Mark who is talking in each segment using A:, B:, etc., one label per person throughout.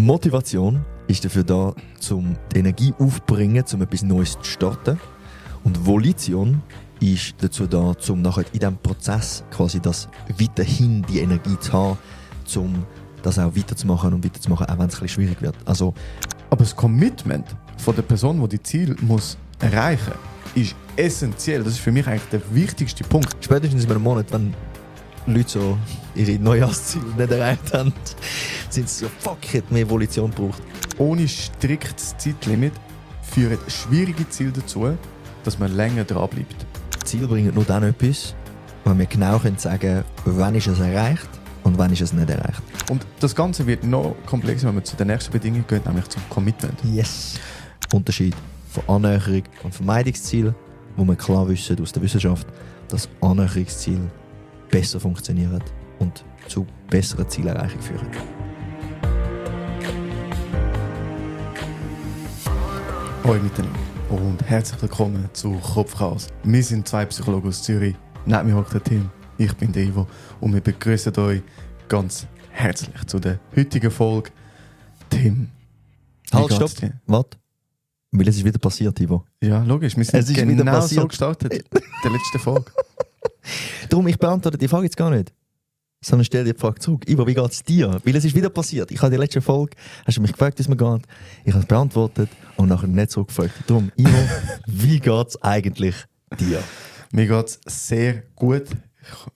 A: Motivation ist dafür da, um die Energie aufzubringen, um etwas Neues zu starten. Und Volition ist dazu da, um nachher in diesem Prozess quasi das weiterhin die Energie zu haben, um das auch weiterzumachen und weiterzumachen, auch wenn es ein bisschen schwierig wird. Also,
B: aber das Commitment von der Person, die die Ziel muss erreichen muss, ist essentiell. Das ist für mich eigentlich der wichtigste Punkt.
A: Spätestens in einem Monat, wenn Leute so ihre Neujahrsziele nicht erreicht haben, sind sie so, fuck, ich hätte mehr Volition gebraucht.
B: Ohne striktes Zeitlimit führen schwierige Ziele dazu, dass man länger dranbleibt.
A: Ziele bringen nur dann etwas, wenn wir genau sagen können, wann ist es erreicht und wann ist es nicht erreicht.
B: Und das Ganze wird noch komplexer, wenn wir zu der nächsten Bedingung gehen, nämlich zum Commitment.
A: Yes. Unterschied von Annäherung und Vermeidungsziel, wo wir klar wissen aus der Wissenschaft, dass Annäherungsziele besser funktionieren und zu besseren Zielerreichung führen.
B: Hallo miteinander und herzlich willkommen zu Kopfchaos. Wir sind zwei Psychologen aus Zürich. Neben mir hockt der Tim, ich bin der Ivo und wir begrüßen euch ganz herzlich zu der heutigen Folge. Tim,
A: halt, stopp, warte. Weil es ist wieder passiert, Ivo.
B: Ja, logisch, wir sind genau so gestartet in der letzten Folge.
A: Darum, ich beantworte die Frage jetzt gar nicht. Sondern stell dir die Frage zurück. Ivo, wie geht es dir? Weil es ist wieder passiert. Ich habe die letzte Folge, hast du mich gefragt, wie es mir geht. Ich habe es beantwortet und nachher nicht zurückgefragt. Darum, Ivo, wie geht es eigentlich dir?
B: Mir geht es sehr gut.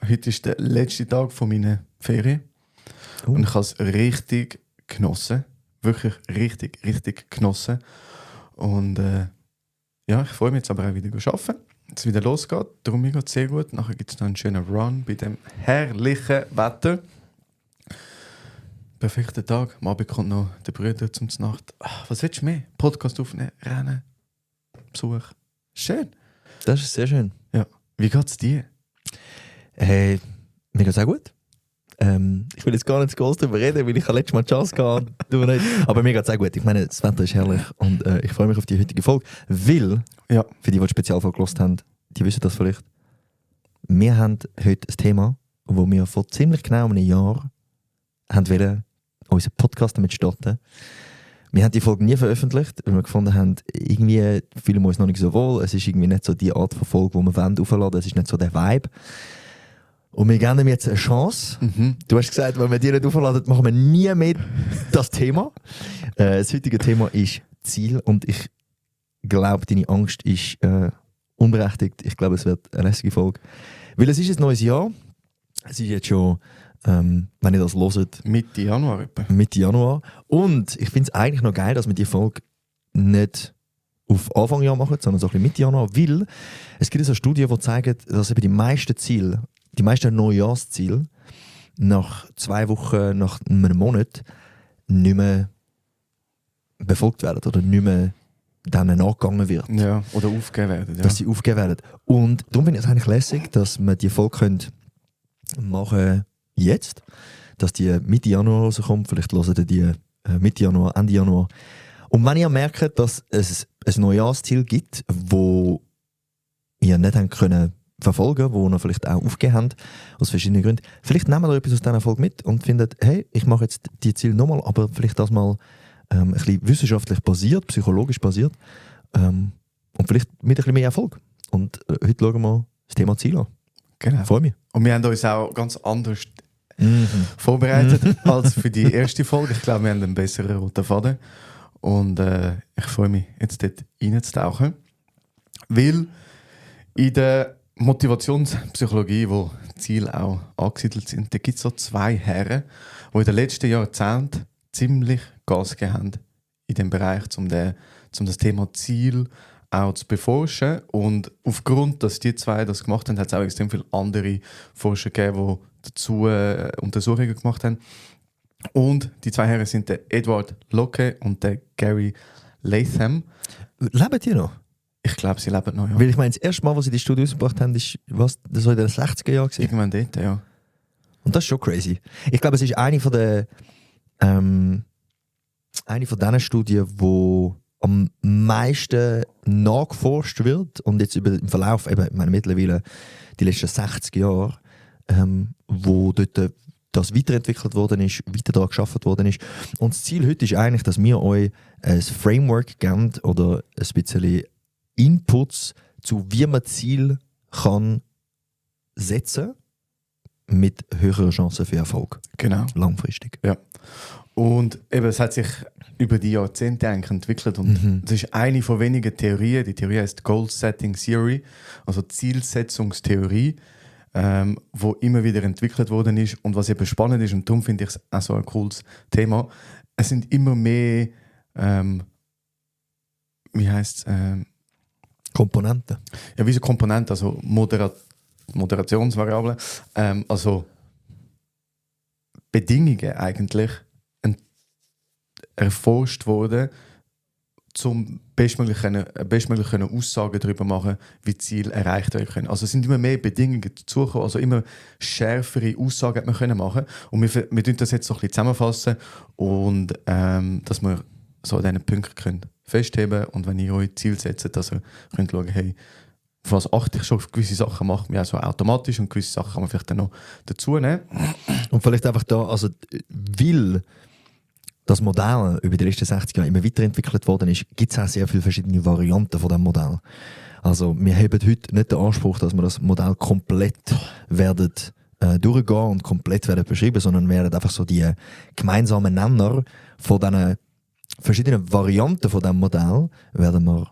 B: Heute ist der letzte Tag von meiner Ferien. Und ich habe es richtig genossen. Wirklich richtig genossen. Und ja, ich freue mich jetzt aber auch wieder zu arbeiten. Jetzt wieder losgeht. Darum geht es sehr gut. Nachher gibt es noch einen schönen Run bei dem herrlichen Wetter. Perfekter Tag. Am Abend kommt noch der Bruder zum Nacht. Was willst du mehr? Podcast aufnehmen, rennen, Besuch. Schön.
A: Das ist sehr schön.
B: Ja. Wie geht es dir?
A: Hey, mir geht es auch gut. Ich will jetzt gar nicht zu groß darüber reden, weil ich letztes Mal die Chance gehabt, du nicht. Aber mir geht es auch gut. Ich meine, das Wetter ist herrlich und ich freue mich auf die heutige Folge, weil,
B: ja,
A: für die Spezialfolge gehört haben, die wissen das vielleicht, wir haben heute ein Thema, wo wir vor ziemlich genau einem Jahr wollten, unseren Podcast damit starten. Wir haben die Folge nie veröffentlicht, weil wir gefunden haben, irgendwie fühlen wir uns noch nicht so wohl. Es ist irgendwie nicht so die Art von Folge, die wir aufladen wollen. Es ist nicht so der Vibe. Und wir geben ihm jetzt eine Chance. Du hast gesagt, wenn wir die nicht aufladen, machen wir nie mehr das Thema. Das heutige Thema ist Ziel. Und ich glaube, deine Angst ist unberechtigt. Ich glaube, es wird eine lässige Folge. Weil es ist ein neues Jahr. Es ist jetzt schon, wenn ihr das hört,
B: Mitte Januar etwa.
A: Mitte Januar. Und ich finde es eigentlich noch geil, dass wir die Folge nicht auf Anfang Jahr machen, sondern so ein bisschen Mitte Januar. Weil es gibt so Studien, die zeigen, dass eben die meisten Ziele, die meisten Neujahrsziele nach 2 Wochen, nach einem Monat nicht mehr befolgt werden oder nicht mehr denen nachgegangen wird.
B: Ja, oder aufgegeben werden. Ja.
A: Dass sie aufgegeben werden. Und darum finde ich es eigentlich lässig, dass wir die Folge machen jetzt, dass die Mitte Januar rauskommt. Vielleicht hören die Mitte Januar, Ende Januar. Und wenn ihr merkt, dass es ein Neujahrsziel gibt, wo ihr nicht können verfolgen, wo ihr vielleicht auch aufgegeben habt, aus verschiedenen Gründen. Vielleicht nehmt ihr etwas aus dieser Folge mit und findet, hey, ich mache jetzt die Ziele nochmal, aber vielleicht das mal ein bisschen wissenschaftlich basiert, psychologisch basiert und vielleicht mit ein bisschen mehr Erfolg. Und heute schauen wir das Thema Ziel an.
B: Genau.
A: Freue mich.
B: Und wir haben uns auch ganz anders vorbereitet als für die erste Folge. Ich glaube, wir haben einen besseren roten Faden. Und ich freue mich, jetzt dort reinzutauchen. Weil in der Motivationspsychologie, wo Ziele auch angesiedelt sind, da gibt es so 2 Herren, die in den letzten Jahrzehnten ziemlich Gas gegeben haben in dem Bereich, um das Thema Ziel auch zu beforschen. Und aufgrund, dass die 2 das gemacht haben, hat es auch extrem viele andere Forscher gegeben, die dazu Untersuchungen gemacht haben. Und die 2 Herren sind der Edward Locke und der Gary Latham.
A: Leben die noch?
B: Ich glaube, sie leben noch, ja.
A: Weil ich meine, das erste Mal, als sie die Studie ausgebracht haben, das war in den 60er Jahren.
B: Irgendwann dort, ja.
A: Und das ist schon crazy. Ich glaube, es ist eine von diesen Studien, wo am meisten nachgeforscht wird und jetzt im Verlauf, eben, ich meine, mittlerweile die letzten 60 Jahre, wo dort das weiterentwickelt worden ist, weiter daran geschaffen worden ist. Und das Ziel heute ist eigentlich, dass wir euch ein Framework geben oder ein bisschen Inputs zu, wie man Ziel kann setzen mit höherer Chancen für Erfolg.
B: Genau.
A: Langfristig.
B: Ja. Und eben, es hat sich über die Jahrzehnte eigentlich entwickelt und das ist eine von wenigen Theorien. Die Theorie heißt Goal Setting Theory, also Zielsetzungstheorie, wo immer wieder entwickelt worden ist. Und was eben spannend ist, und darum finde ich es auch so ein cooles Thema, es sind immer mehr
A: Komponenten.
B: Ja, wie so Komponenten, also Moderationsvariablen, also Bedingungen eigentlich erforscht worden, um bestmögliche Aussagen darüber zu machen, wie Ziele erreicht werden können. Also es sind immer mehr Bedingungen dazugekommen, also immer schärfere Aussagen hat man können machen. Und wir tun das jetzt so ein bisschen zusammenfassen und dass wir so an diesen Punkten können festheben und wenn ihr euch Ziel setzt, dass ihr könnt schauen, hey, auf was achte ich schon, auf gewisse Sachen macht man ja so automatisch und gewisse Sachen kann man vielleicht dann noch dazu nehmen.
A: Und vielleicht einfach da, also weil das Modell über die letzten 60 Jahre immer weiterentwickelt worden ist, gibt es auch sehr viele verschiedene Varianten von diesem Modell. Also wir haben heute nicht den Anspruch, dass wir das Modell komplett werden durchgehen und komplett werden beschreiben, sondern werden einfach so die gemeinsamen Nenner von diesen verschiedenen Varianten von diesem Modell werden wir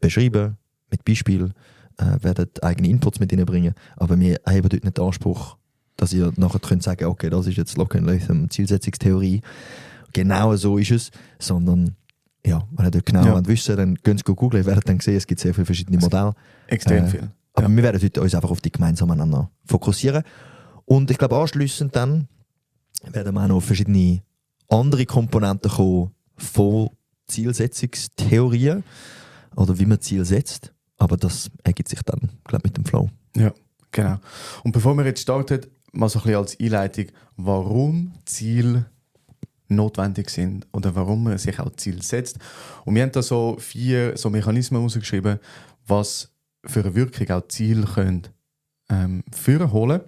A: beschreiben, mit Beispielen, werden eigene Inputs mit reinbringen. Aber wir haben heute nicht den Anspruch, dass ihr nachher könnt sagen, okay, das ist jetzt Locken Latham Zielsetzungstheorie. Genau so ist es, sondern ja, wenn ihr dort genau wissen, dann könnt ihr googeln, ihr werdet dann sehen, es gibt sehr viele verschiedene Modelle.
B: Extrem viel.
A: Aber wir werden heute uns einfach auf die gemeinsamen Aneinander fokussieren. Und ich glaube, anschliessend dann werden wir auch noch auf verschiedene andere Komponenten kommen von Zielsetzungstheorien oder wie man Ziel setzt. Aber das ergibt sich dann, glaube ich, mit dem Flow.
B: Ja, genau. Und bevor wir jetzt starten, mal so ein bisschen als Einleitung, warum Ziele notwendig sind oder warum man sich auch Ziel setzt. Und wir haben da so 4 so Mechanismen herausgeschrieben, was für eine Wirkung auch Ziele können führen holen.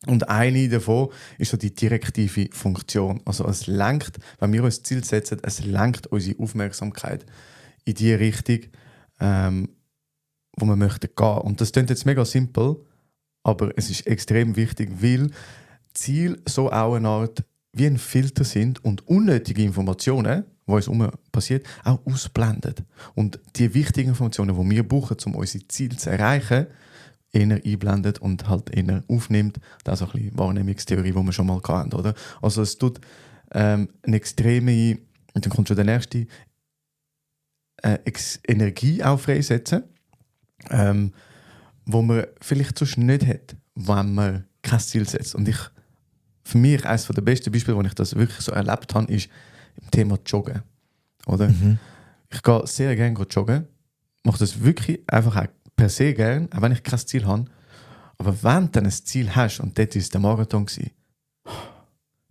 B: Und eine davon ist so die direktive Funktion. Also es lenkt, wenn wir uns Ziel setzen, es lenkt unsere Aufmerksamkeit in die Richtung, wo wir möchten gehen. Und das klingt jetzt mega simpel, aber es ist extrem wichtig, weil Ziele so auch eine Art wie ein Filter sind und unnötige Informationen, die uns passiert, auch ausblendet. Und die wichtigen Informationen, die wir brauchen, um unsere Ziele zu erreichen, eher einblendet und halt eher aufnimmt. Das ist auch ein bisschen Wahrnehmungstheorie, die wir schon mal hatten, oder? Also es tut eine extreme, und dann kommt schon der nächste, Energie auch freisetzen, wo man vielleicht sonst nicht hat, wenn man kein Ziel setzt. Und für mich eines der besten Beispiele, wo ich das wirklich so erlebt habe, ist im Thema Joggen. Oder? Ich gehe sehr gerne joggen, mache das wirklich einfach auch per se gerne, auch wenn ich kein Ziel habe. Aber wenn du dann ein Ziel hast, und dort war es der Marathon,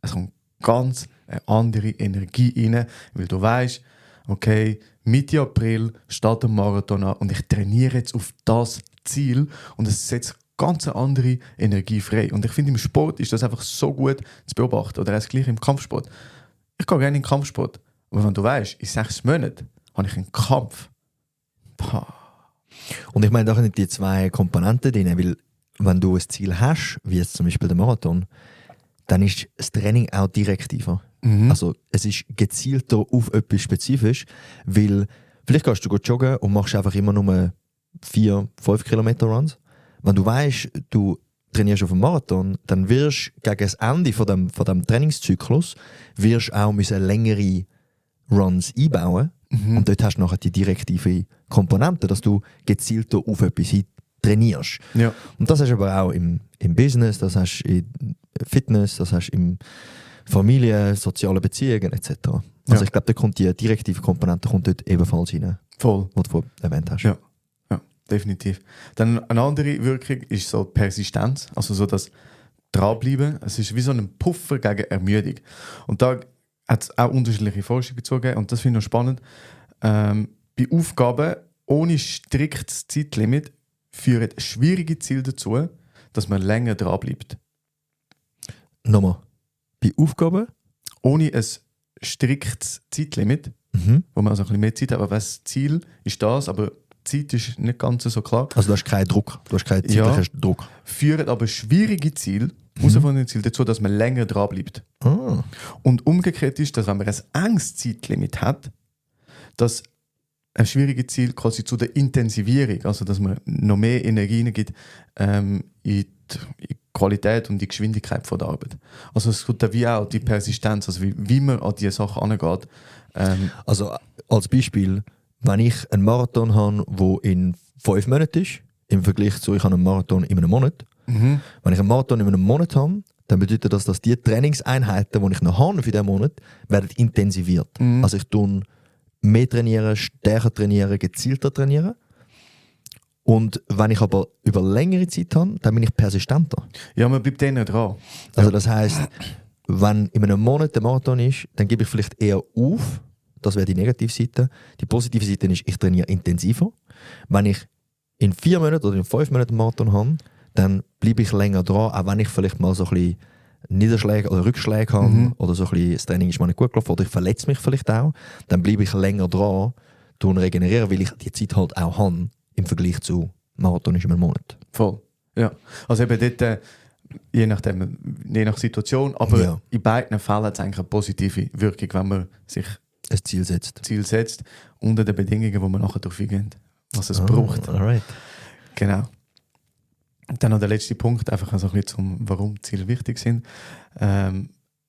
B: es kommt ganz eine andere Energie rein, weil du weißt, okay, Mitte April steht der Marathon an und ich trainiere jetzt auf das Ziel und es setzt ganz eine andere Energie frei. Und ich finde, im Sport ist das einfach so gut zu beobachten. Oder auch gleich im Kampfsport. Ich gehe gerne in den Kampfsport. Aber wenn du weißt, in 6 Monaten habe ich einen Kampf.
A: Und ich meine, da sind die 2 Komponenten drin, weil wenn du ein Ziel hast, wie jetzt zum Beispiel der Marathon, dann ist das Training auch direktiver. Also es ist gezielter auf etwas spezifisch, weil vielleicht gehst du gut joggen und machst einfach immer nur 4-5 Kilometer Runs. Wenn du weißt, du trainierst auf einem Marathon, dann wirst du gegen das Ende von dem Trainingszyklus wirst auch längere Runs einbauen. Und dort hast du nachher die direktive Komponente, dass du gezielter auf etwas hin trainierst.
B: Ja.
A: Und das hast du aber auch im Business, das hast du in Fitness, das hast du in Familie, soziale Beziehungen etc. Also ich glaube, da kommt die direktive Komponente kommt dort ebenfalls rein.
B: Voll.
A: Was du erwähnt hast.
B: Ja, definitiv. Dann eine andere Wirkung ist so Persistenz, also so das Dranbleiben. Es ist wie so ein Puffer gegen Ermüdung. Und da hat es auch unterschiedliche Forschungen zugegeben und das finde ich noch spannend. Bei Aufgaben ohne striktes Zeitlimit führen schwierige Ziele dazu, dass man länger dranbleibt.
A: Nochmal. bei Aufgaben?
B: Ohne ein striktes Zeitlimit, wo man also ein bisschen mehr Zeit hat. Aber das Ziel ist das, aber die Zeit ist nicht ganz so klar.
A: Also du hast keinen Druck, du hast keinen zeitlichen Druck.
B: Führen aber schwierige Ziele, herausfordernde Ziele dazu, dass man länger dran bleibt.
A: Ah.
B: Und umgekehrt ist, dass wenn man ein enges Zeitlimit hat, dass ein schwieriges Ziel quasi zu der Intensivierung, also dass man noch mehr Energie gibt in die Qualität und die Geschwindigkeit von der Arbeit. Also es kommt da wie auch die Persistenz, also wie man an diese Sachen angeht.
A: Also als Beispiel, wenn ich einen Marathon habe, der in 5 Monaten ist, im Vergleich zu ich habe einen Marathon in einem Monat. Wenn ich einen Marathon in einem Monat habe, dann bedeutet das, dass die Trainingseinheiten, die ich noch habe für diesen Monat, werden intensiviert. Also ich tue mehr trainieren, stärker trainieren, gezielter trainieren. Und wenn ich aber über längere Zeit habe, dann bin ich persistenter.
B: Ja, man bleibt denen dran.
A: Also das heisst, wenn in einem Monat der Marathon ist, dann gebe ich vielleicht eher auf. Das wäre die Negativseite. Die positive Seite ist, ich trainiere intensiver. Wenn ich in 4 Monaten oder in 5 Monaten einen Marathon habe, dann bleibe ich länger dran, auch wenn ich vielleicht mal so ein bisschen Niederschläge oder Rückschläge habe oder so ein bisschen, das Training ist mal nicht gut gelaufen oder ich verletze mich vielleicht auch, dann bleibe ich länger dran und regenerieren, weil ich die Zeit halt auch habe im Vergleich zu Marathon ist in einem Monat.
B: Voll, ja. Also eben dort, je nach Situation, aber in beiden Fällen hat es eigentlich eine positive Wirkung, wenn man sich
A: ein Ziel setzt
B: unter den Bedingungen, wo man nachher darauf eingeht, was es braucht.
A: Alright.
B: Genau. Und dann noch der letzte Punkt, einfach so ein bisschen warum Ziele wichtig sind.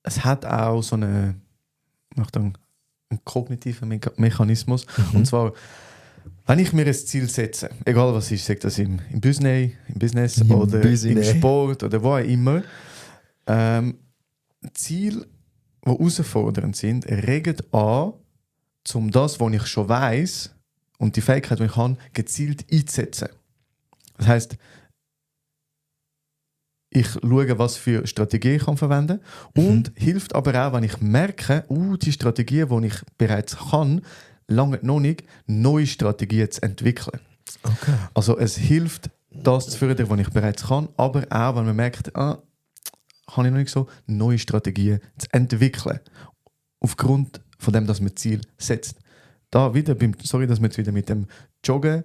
B: Es hat auch so einen kognitiven Mechanismus. Und zwar, wenn ich mir ein Ziel setze, egal was ist, sagt das im Business oder im Sport oder wo auch immer, Ziele, die herausfordernd sind, regen an, um das, was ich schon weiss und die Fähigkeit, die ich habe, gezielt einzusetzen. Das heisst, ich schaue, was für Strategien ich verwenden kann und hilft aber auch, wenn ich merke, die Strategie, die ich bereits kann, lange noch nicht, neue Strategien zu entwickeln.
A: Okay.
B: Also es hilft, das zu fördern, was ich bereits kann, aber auch, wenn man merkt, kann ich noch nicht so, neue Strategien zu entwickeln. Aufgrund von dem, dass man Ziel setzt. Da wieder, sorry, dass wir jetzt wieder mit dem Joggen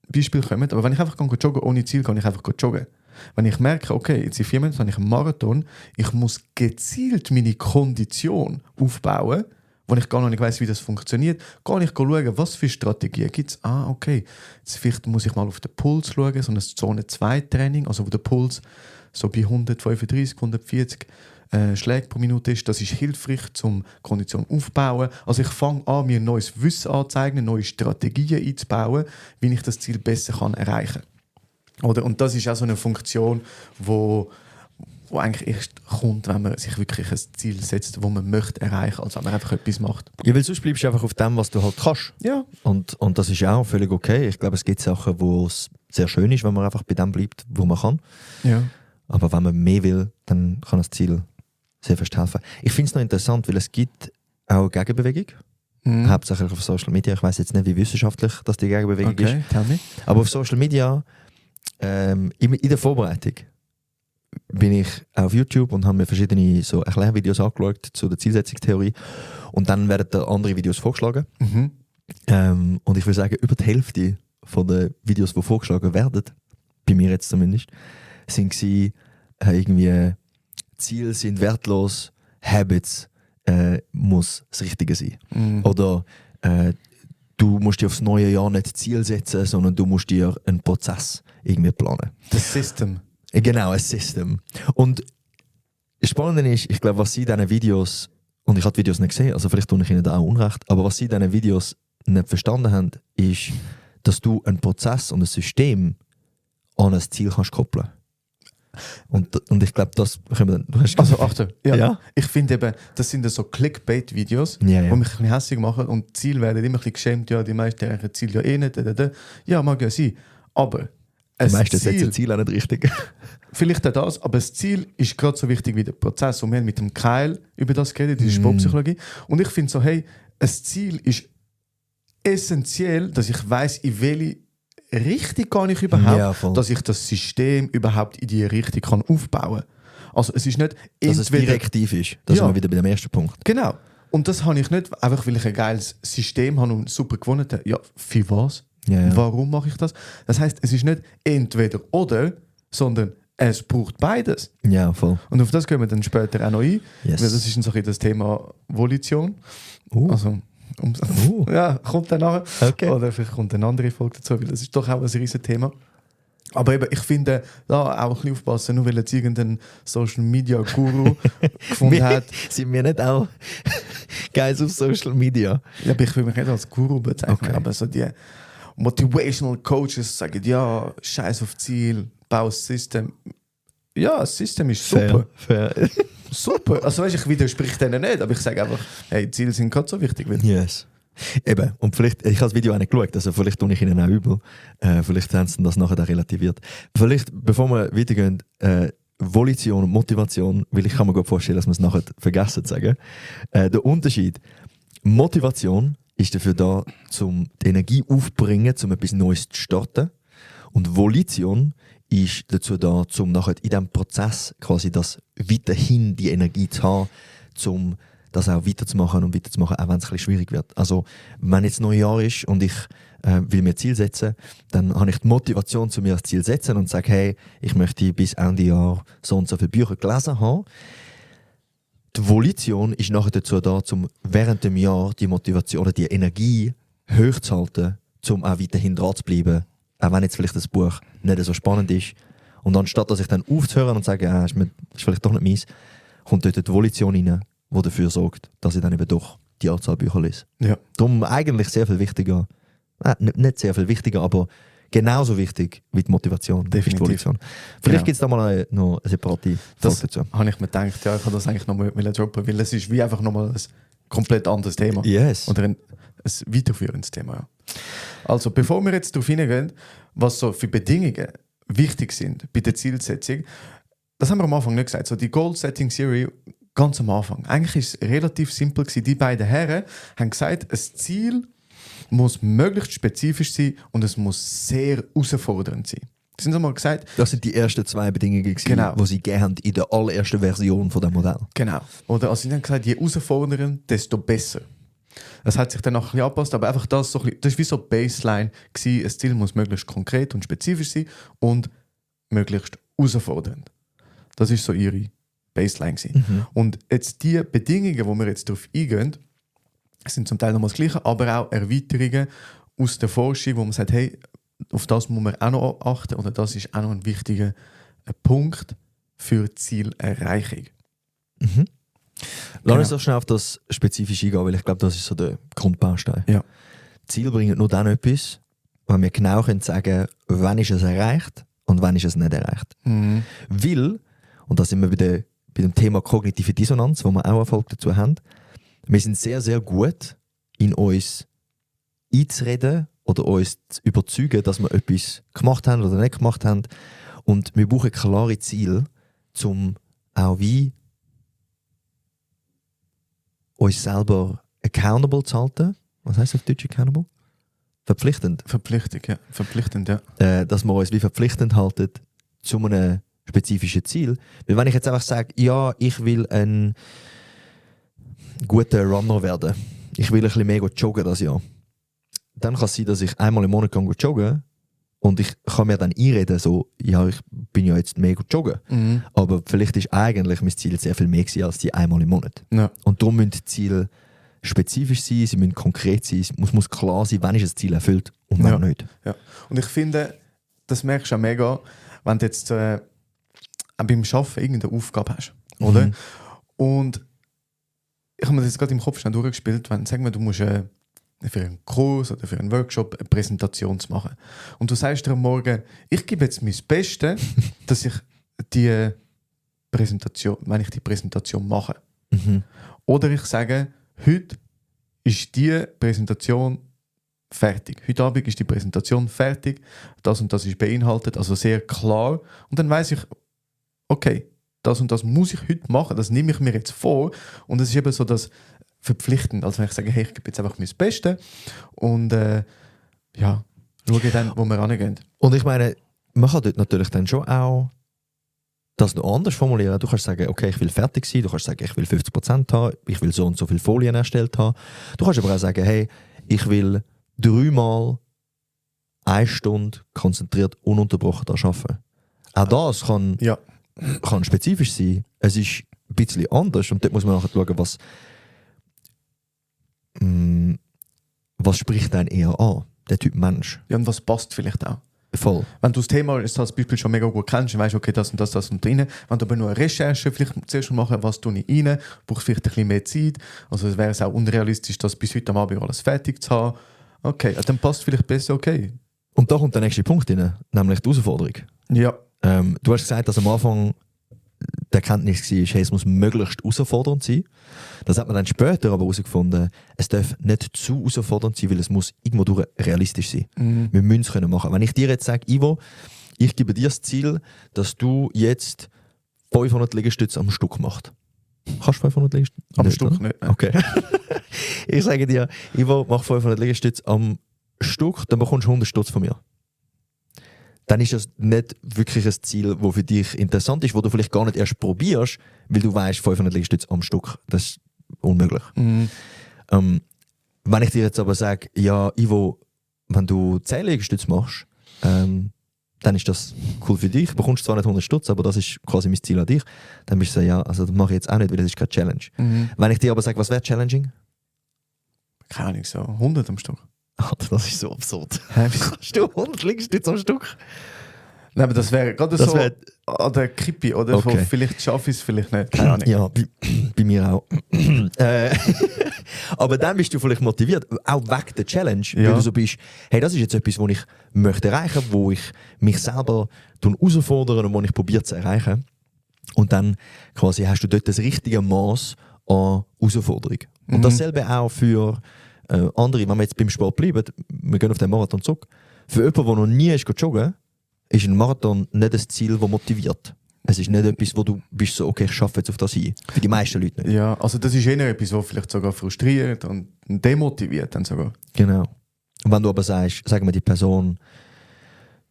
B: Beispiel kommen, aber wenn ich einfach joggen ohne Ziel, kann ich einfach joggen. Wenn ich merke, okay, jetzt in 4 Monaten habe ich einen Marathon, ich muss gezielt meine Kondition aufbauen, wo ich gar noch nicht weiss, wie das funktioniert, kann ich schauen, was für Strategien gibt es. Okay, jetzt vielleicht muss ich mal auf den Puls schauen, so ein Zone-2-Training, also wo der Puls so bei 135, 140 Schläge pro Minute ist. Das ist hilfreich, um Kondition aufzubauen. Also ich fange an, mir neues Wissen anzuzeigen, neue Strategien einzubauen, wie ich das Ziel besser erreichen kann. Und das ist auch so eine Funktion, wo eigentlich erst kommt, wenn man sich wirklich ein Ziel setzt, das man möchte erreichen, als wenn man einfach etwas macht.
A: Ja, weil sonst bleibst du einfach auf dem, was du halt kannst.
B: Ja.
A: Und das ist auch völlig okay. Ich glaube, es gibt Sachen, wo es sehr schön ist, wenn man einfach bei dem bleibt, wo man kann.
B: Ja.
A: Aber wenn man mehr will, dann kann das Ziel sehr fest helfen. Ich finde es noch interessant, weil es gibt auch eine Gegenbewegung. Hauptsächlich auf Social Media. Ich weiß jetzt nicht, wie wissenschaftlich das die Gegenbewegung ist.
B: Tell me.
A: Aber auf Social Media, in der Vorbereitung, bin ich auf YouTube und habe mir verschiedene so Erklärvideos angeschaut zu der Zielsetzungstheorie. Und dann werden da andere Videos vorgeschlagen. Und ich würde sagen, über die Hälfte von den Videos, die vorgeschlagen werden, bei mir jetzt zumindest, sind sie irgendwie Ziele sind wertlos, Habits muss das Richtige sein. Oder du musst dir aufs neue Jahr nicht Ziel setzen, sondern du musst dir einen Prozess irgendwie planen.
B: Das System.
A: Genau, ein System. Und das Spannende ist, ich glaube, was sie in diesen Videos, und ich habe die Videos nicht gesehen, also vielleicht tue ich ihnen da auch Unrecht, aber was sie in diesen Videos nicht verstanden haben, ist, dass du einen Prozess und ein System an ein Ziel kannst koppeln. Und ich glaube, das können wir dann...
B: Also Achtung,
A: Ja?
B: Ich finde eben, das sind so Clickbait-Videos,
A: Ja.
B: die mich ein bisschen hässlich machen und die Ziele werden immer ein bisschen geschämt, ja, die meisten erreichen Ziele ja eh nicht, Ja, mag ja sein, aber
A: die meisten setzen Ziel auch nicht richtig.
B: Vielleicht auch das, aber das Ziel ist gerade so wichtig wie der Prozess. Und wir haben mit dem Kyle über das geredet, diese Sportpsychologie. Und ich finde so, hey, ein Ziel ist essentiell, dass ich weiss, in welche Richtung kann ich überhaupt, dass ich das System überhaupt in die Richtung kann aufbauen kann. Also es ist nicht
A: dass es direktiv ist. Das sind wir wieder bei dem ersten Punkt.
B: Genau. Und das habe ich nicht, einfach weil ich ein geiles System habe und super gewonnen habe. Ja, für was?
A: Ja.
B: Warum mache ich das? Das heisst, es ist nicht entweder oder, sondern es braucht beides.
A: Ja, voll.
B: Und auf das gehen wir dann später auch noch ein.
A: Yes.
B: Weil das ist so ein bisschen das Thema Volition. Also, ja, kommt dann nachher.
A: Okay.
B: Oder vielleicht kommt eine andere Folge dazu, weil das ist doch auch ein riesen Thema. Aber eben, ich finde, da auch ein bisschen aufpassen, nur weil jetzt irgendein Social Media Guru gefunden hat.
A: Sind wir nicht auch Guys auf Social Media?
B: Ja, aber ich will mich nicht als Guru bezeichnen,
A: Okay.
B: aber so die Motivational Coaches sagen, ja, scheiß auf Ziel, bau ein System. Ja, das System ist super.
A: Fair.
B: Super. Also weißt, ich widerspreche denen nicht, aber ich sage einfach, hey, Ziele sind gerade so wichtig. Weil
A: Yes. Eben, und vielleicht, ich habe das Video auch nicht geschaut, also vielleicht tue ich ihnen auch übel. Vielleicht haben sie das nachher auch relativiert. Vielleicht, bevor wir weitergehen, Volition und Motivation, weil ich kann mir gut vorstellen, dass wir es nachher vergessen zu sagen. Der Unterschied, Motivation ist dafür da, um die Energie aufzubringen, um etwas Neues zu starten. Und Volition ist dazu da, um nachher in diesem Prozess quasi das weiterhin die Energie zu haben, um das auch weiterzumachen, auch wenn es ein bisschen schwierig wird. Also, wenn jetzt Neujahr ist und ich will mir ein Ziel setzen, dann habe ich die Motivation, zu mir das Ziel zu setzen und sage, hey, ich möchte bis Ende Jahr so und so viele Bücher gelesen haben. Die Volition ist nachher dazu da, um während dem Jahr die Motivation oder die Energie hochzuhalten, um auch weiterhin dran zu bleiben, auch wenn jetzt vielleicht das Buch nicht so spannend ist. Und anstatt dass ich dann aufzuhören und sage, ist vielleicht doch nicht meins, kommt dort die Volition rein, die dafür sorgt, dass ich dann eben doch die Anzahl Bücher lese.
B: ja.
A: Darum eigentlich sehr viel wichtiger, nicht sehr viel wichtiger, aber genauso wichtig wie die Motivation.
B: Definitiv.
A: Ist die Volition. Vielleicht
B: Genau.
A: gibt es da mal noch eine separate
B: Das
A: Folge dazu.
B: habe ich mir gedacht, ja, ich habe das eigentlich nochmal droppen, weil es ist wie einfach nochmal ein komplett anderes Thema.
A: Yes.
B: Oder ein weiterführendes Thema. Ja. Also, bevor wir jetzt darauf hineingehen, was so für Bedingungen wichtig sind bei der Zielsetzung, das haben wir am Anfang nicht gesagt. So die Goal-Setting-Theory ganz am Anfang. Eigentlich ist es relativ simpel gewesen. Die beiden Herren haben gesagt, ein Ziel muss möglichst spezifisch sein und es muss sehr herausfordernd sein. Sie haben einmal gesagt,
A: Das sind die ersten zwei Bedingungen,
B: Genau.
A: die sie gegeben haben in der allerersten Version von dem Modell.
B: genau. Oder also sie haben gesagt, je herausfordernder, desto besser. Das hat sich dann noch ein bisschen angepasst, aber einfach das, so ein bisschen, das war wie so die Baseline gewesen. Ein Ziel muss möglichst konkret und spezifisch sein und möglichst herausfordernd. Das ist so ihre Baseline gewesen. Und jetzt die Bedingungen, wo wir jetzt darauf eingehen, sind zum Teil nochmal das Gleiche, aber auch Erweiterungen aus der Forschung, wo man sagt, hey, auf das muss man auch noch achten oder das ist auch noch ein wichtiger Punkt für die Zielerreichung.
A: Lass uns doch schnell auf das spezifisch eingehen, weil ich glaube, das ist so der Grundbaustein.
B: Ja.
A: Ziel bringt nur dann etwas, wenn wir genau können sagen, wann ist es erreicht und wann ist es nicht erreicht. Weil, und da sind wir bei dem Thema kognitive Dissonanz, wo wir auch Erfolg dazu haben, wir sind sehr, sehr gut in uns einzureden oder uns zu überzeugen, dass wir etwas gemacht haben oder nicht gemacht haben. Und wir brauchen klare Ziele, um auch wie uns selber accountable zu halten. Was heisst auf Deutsch accountable? Verpflichtend.
B: Verpflichtend, ja.
A: Dass wir uns wie verpflichtend halten zu einem spezifischen Ziel. Weil wenn ich jetzt einfach sage, ja, ich will ein guter Runner werden, ich will ein bisschen mehr joggen das Jahr, dann kann es sein, dass ich einmal im Monat joggen und ich kann mir dann einreden, so, ja, ich bin ja jetzt mega joggen. Aber vielleicht ist eigentlich mein Ziel sehr viel mehr gewesen als die einmal im Monat.
B: Ja.
A: Und darum müssen die Ziele spezifisch sein, sie müssen konkret sein, es muss klar sein, wann ist das Ziel erfüllt und wann nicht.
B: Ja. Und ich finde, das merkst du auch mega, wenn du jetzt auch beim Arbeiten irgendeine Aufgabe hast. Oder? Und ich habe mir das gerade im Kopf schnell durchgespielt, wenn, sagen wir, du musst für einen Kurs oder für einen Workshop eine Präsentation zu machen. Und du sagst dir am Morgen, ich gebe jetzt mein Bestes, dass ich die Präsentation mache. Oder ich sage, heute ist die Präsentation fertig. Heute Abend ist die Präsentation fertig. Das und das ist beinhaltet, also sehr klar. Und dann weiß ich, okay, das und das muss ich heute machen, das nehme ich mir jetzt vor. Und es ist eben so das verpflichtend, als wenn ich sage, hey, ich gebe jetzt einfach mein Bestes und ja, schaue dann, wo wir rangehen.
A: Und ich meine, man kann dort natürlich dann schon auch das noch anders formulieren. Du kannst sagen, okay, ich will fertig sein. Du kannst sagen, ich will 50% haben. Ich will so und so viele Folien erstellt haben. Du kannst aber auch sagen, hey, ich will 3-mal 1 Stunde konzentriert, ununterbrochen daran arbeiten. Auch das kann spezifisch sein. Es ist ein bisschen anders und dort muss man nachher schauen, was spricht einen eher an, der Typ Mensch.
B: Ja, und was passt vielleicht auch.
A: Voll.
B: Wenn du das Thema als Beispiel schon mega gut kennst, weißt du, okay, das und das und drin. Wenn du aber nur eine Recherche vielleicht zuerst mal machen, was tue ich rein, brauchst vielleicht ein bisschen mehr Zeit. Also es wäre es auch unrealistisch, das bis heute am Abend alles fertig zu haben. Okay, dann passt vielleicht besser, okay.
A: Und da kommt der nächste Punkt rein, nämlich die Herausforderung.
B: Ja.
A: Du hast gesagt, dass am Anfang die Erkenntnis war, hey, es muss möglichst herausfordernd sein. Das hat man dann später aber herausgefunden, es darf nicht zu herausfordernd sein, weil es muss irgendwo durch realistisch sein. Wir müssen es können machen. Wenn ich dir jetzt sage, Ivo, ich gebe dir das Ziel, dass du jetzt 500 Liegestütze am Stück machst. Kannst du 500 Liegestütze?
B: Am Stück nicht.
A: Okay. Ich sage dir, Ivo, mach 500 Liegestütze am Stück, dann bekommst du 100 Stutz von mir. Dann ist das nicht wirklich ein Ziel, das für dich interessant ist, wo du vielleicht gar nicht erst probierst, weil du weißt, 500 Liegestütze am Stück, das ist unmöglich. Wenn ich dir jetzt aber sage, ja, Ivo, wenn du 10 Liegestütze machst, dann ist das cool für dich, bekommst zwar nicht 100 Stutz, aber das ist quasi mein Ziel an dich, dann bist du so, ja, also das mache ich jetzt auch nicht, weil das ist keine Challenge. Wenn ich dir aber sage, was wäre challenging?
B: Keine Ahnung, so 100 am Stück.
A: Alter, das ist so absurd. Wie kannst du 100 Liegestütze am Stück?
B: Nein, aber das wäre gerade so an der Kippe, oder?
A: Okay.
B: Vielleicht schaffe ich es, vielleicht nicht. Keine Ahnung.
A: Ja, bei mir auch. Aber dann bist du vielleicht motiviert, auch wegen der Challenge, weil du so bist, hey, das ist jetzt etwas, was ich möchte erreichen, wo ich mich selber herausfordere und wo ich probiere zu erreichen. Und dann quasi hast du dort das richtige Maß an Herausforderung. Und dasselbe auch für andere, wenn wir jetzt beim Sport bleiben, wir gehen auf den Marathon zurück. Für jemanden, der noch nie ist joggen, ist ein Marathon nicht das Ziel, das motiviert. Es ist nicht etwas, wo du bist so, okay, ich schaffe jetzt auf das hin. Für die meisten Leute nicht.
B: Ja, also das ist eher etwas, was vielleicht sogar frustriert und demotiviert dann sogar.
A: Genau. Und wenn du aber sagst, sagen wir, die Person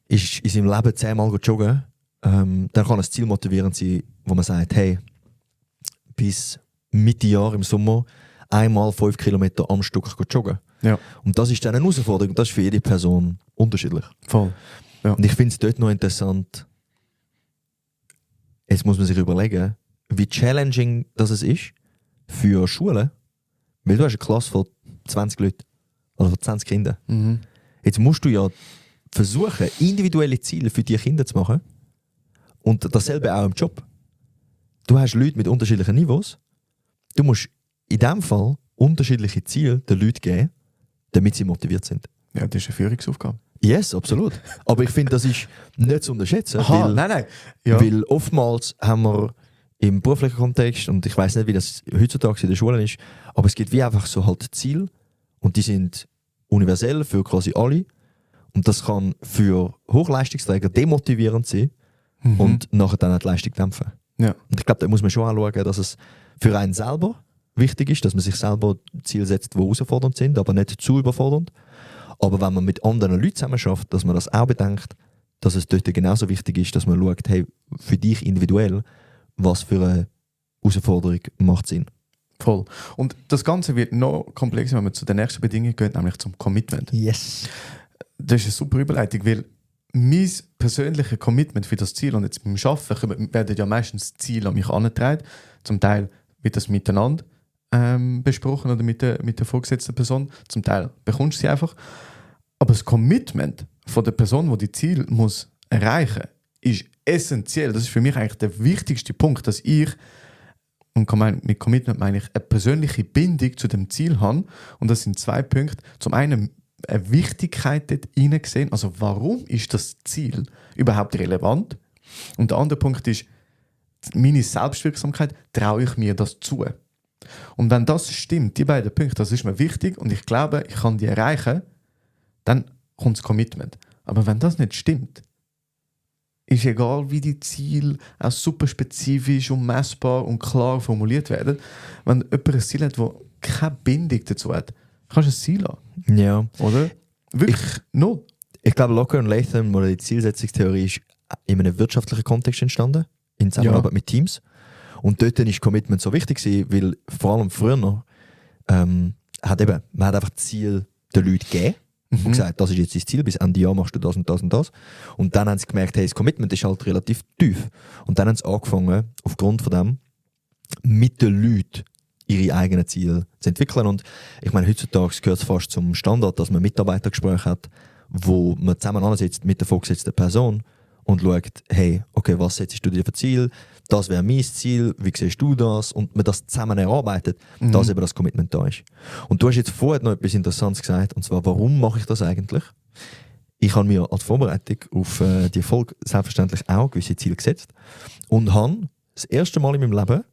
A: ist in seinem Leben 10-mal joggen, dann kann ein Ziel motivierend sein, wo man sagt, hey, bis Mitte Jahr im Sommer einmal 5 Kilometer am Stück joggen.
B: Ja.
A: Und das ist dann eine Herausforderung. Das ist für jede Person unterschiedlich.
B: Voll. Ja.
A: Und ich finde es dort noch interessant, jetzt muss man sich überlegen, wie challenging das ist für Schulen. Weil du hast eine Klasse von 20 Leuten oder von 20 Kindern. Jetzt musst du ja versuchen, individuelle Ziele für die Kinder zu machen. Und dasselbe auch im Job. Du hast Leute mit unterschiedlichen Niveaus. Du musst in diesem Fall unterschiedliche Ziele den Leuten geben, damit sie motiviert sind.
B: Ja, das ist eine Führungsaufgabe.
A: Yes, absolut. Aber ich finde, das ist nicht zu unterschätzen.
B: Aha,
A: weil,
B: nein. Ja.
A: Weil oftmals haben wir im beruflichen Kontext, und ich weiß nicht, wie das heutzutage in der Schule ist, aber es gibt wie einfach so halt Ziele und die sind universell für quasi alle. Und das kann für Hochleistungsträger demotivierend sein und nachher dann auch die Leistung dämpfen.
B: Ja.
A: Und ich glaube, da muss man schon anschauen, dass es für einen selber wichtig ist, dass man sich selber Ziele setzt, die herausfordernd sind, aber nicht zu überfordernd. Aber wenn man mit anderen Leuten zusammen schafft, dass man das auch bedenkt, dass es dort genauso wichtig ist, dass man schaut, hey, für dich individuell, was für eine Herausforderung macht Sinn.
B: Voll. Und das Ganze wird noch komplexer, wenn man zu der nächsten Bedingung geht, nämlich zum Commitment.
A: Yes.
B: Das ist eine super Überleitung, weil mein persönliches Commitment für das Ziel, und jetzt beim Arbeiten werden ja meistens Ziele an mich herangetragen. Zum Teil wird das miteinander besprochen oder mit der vorgesetzten Person. Zum Teil bekommst du sie einfach. Aber das Commitment von der Person, die die Ziel muss erreichen, ist essentiell. Das ist für mich eigentlich der wichtigste Punkt, dass ich, und mit Commitment meine ich, eine persönliche Bindung zu dem Ziel habe. Und das sind 2 Punkte. Zum einen eine Wichtigkeit dort hineingesehen. Also warum ist das Ziel überhaupt relevant? Und der andere Punkt ist, meine Selbstwirksamkeit, traue ich mir das zu? Und wenn das stimmt, die beiden Punkte, das ist mir wichtig und ich glaube, ich kann die erreichen, dann kommt das Commitment. Aber wenn das nicht stimmt, ist egal, wie die Ziele auch super spezifisch und messbar und klar formuliert werden, wenn jemand ein Ziel hat, das keine Bindung dazu hat, kannst du es Ziel haben.
A: Ja.
B: Oder? Wirklich null.
A: Ich glaube, Locker und Latham oder die Zielsetzungstheorie ist in einem wirtschaftlichen Kontext entstanden. in Zusammenarbeit mit Teams. Und dort war Commitment so wichtig gewesen, weil vor allem früher man hat einfach das Ziel den Leuten gegeben und gesagt, das ist jetzt dein Ziel, bis Ende Jahr machst du das und das und das. Und dann haben sie gemerkt, hey, das Commitment ist halt relativ tief. Und dann haben sie angefangen, aufgrund von dem, mit den Leuten ihre eigenen Ziele zu entwickeln. Und ich meine, heutzutage gehört es fast zum Standard, dass man Mitarbeitergespräche hat, wo man zusammen ansitzt mit der vorgesetzten Person und schaut, hey, okay, was setzt du dir für Ziel? Das wäre mein Ziel, wie siehst du das? Und man das zusammen erarbeitet, dass eben das Commitment da ist. Und du hast jetzt vorher noch etwas Interessantes gesagt, und zwar, warum mache ich das eigentlich? Ich habe mir als Vorbereitung auf die Folge selbstverständlich auch gewisse Ziele gesetzt und habe das erste Mal in meinem Leben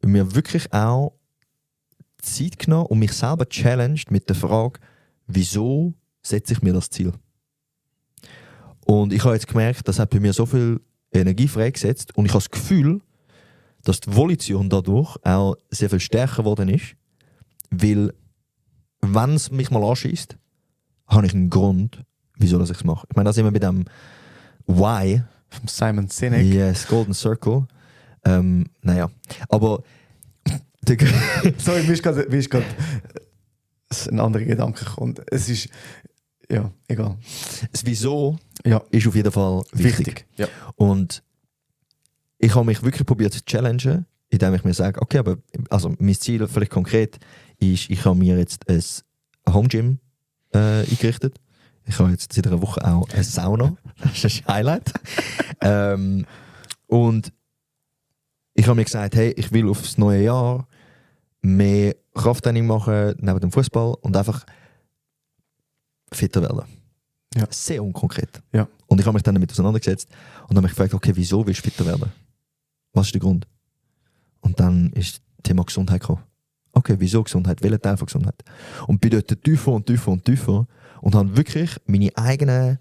A: mir wirklich auch Zeit genommen und mich selber challenged mit der Frage, wieso setze ich mir das Ziel? Und ich habe jetzt gemerkt, das hat bei mir so viel Energie freigesetzt und ich habe das Gefühl, dass die Volition dadurch auch sehr viel stärker geworden ist, weil, wenn es mich mal anschießt, habe ich einen Grund, wieso ich es mache. Ich meine, da sind wir bei dem Why.
B: Von Simon Sinek.
A: Yes, Golden Circle. Naja, aber...
B: Sorry, mir ist gerade ein anderer Gedanke gekommen. Es ist... Ja, egal.
A: Das Wieso ist auf jeden Fall wichtig.
B: Ja.
A: Und ich habe mich wirklich probiert zu challengen, indem ich mir sage, okay, aber also mein Ziel vielleicht konkret ist, ich habe mir jetzt ein Home Gym eingerichtet. Ich habe jetzt seit einer Woche auch eine Sauna. Das ist ein Highlight. Und ich habe mir gesagt, hey, ich will aufs neue Jahr mehr Krafttraining machen neben dem Fußball und einfach fitter werden.
B: Ja.
A: Sehr unkonkret.
B: Ja.
A: Und ich habe mich dann damit auseinandergesetzt und habe mich gefragt, okay, wieso willst du fitter werden? Was ist der Grund? Und dann ist das Thema Gesundheit gekommen. Okay, wieso Gesundheit? Welcher Teil von Gesundheit? Und bin dort tiefer und tiefer und tiefer und habe wirklich meine eigenen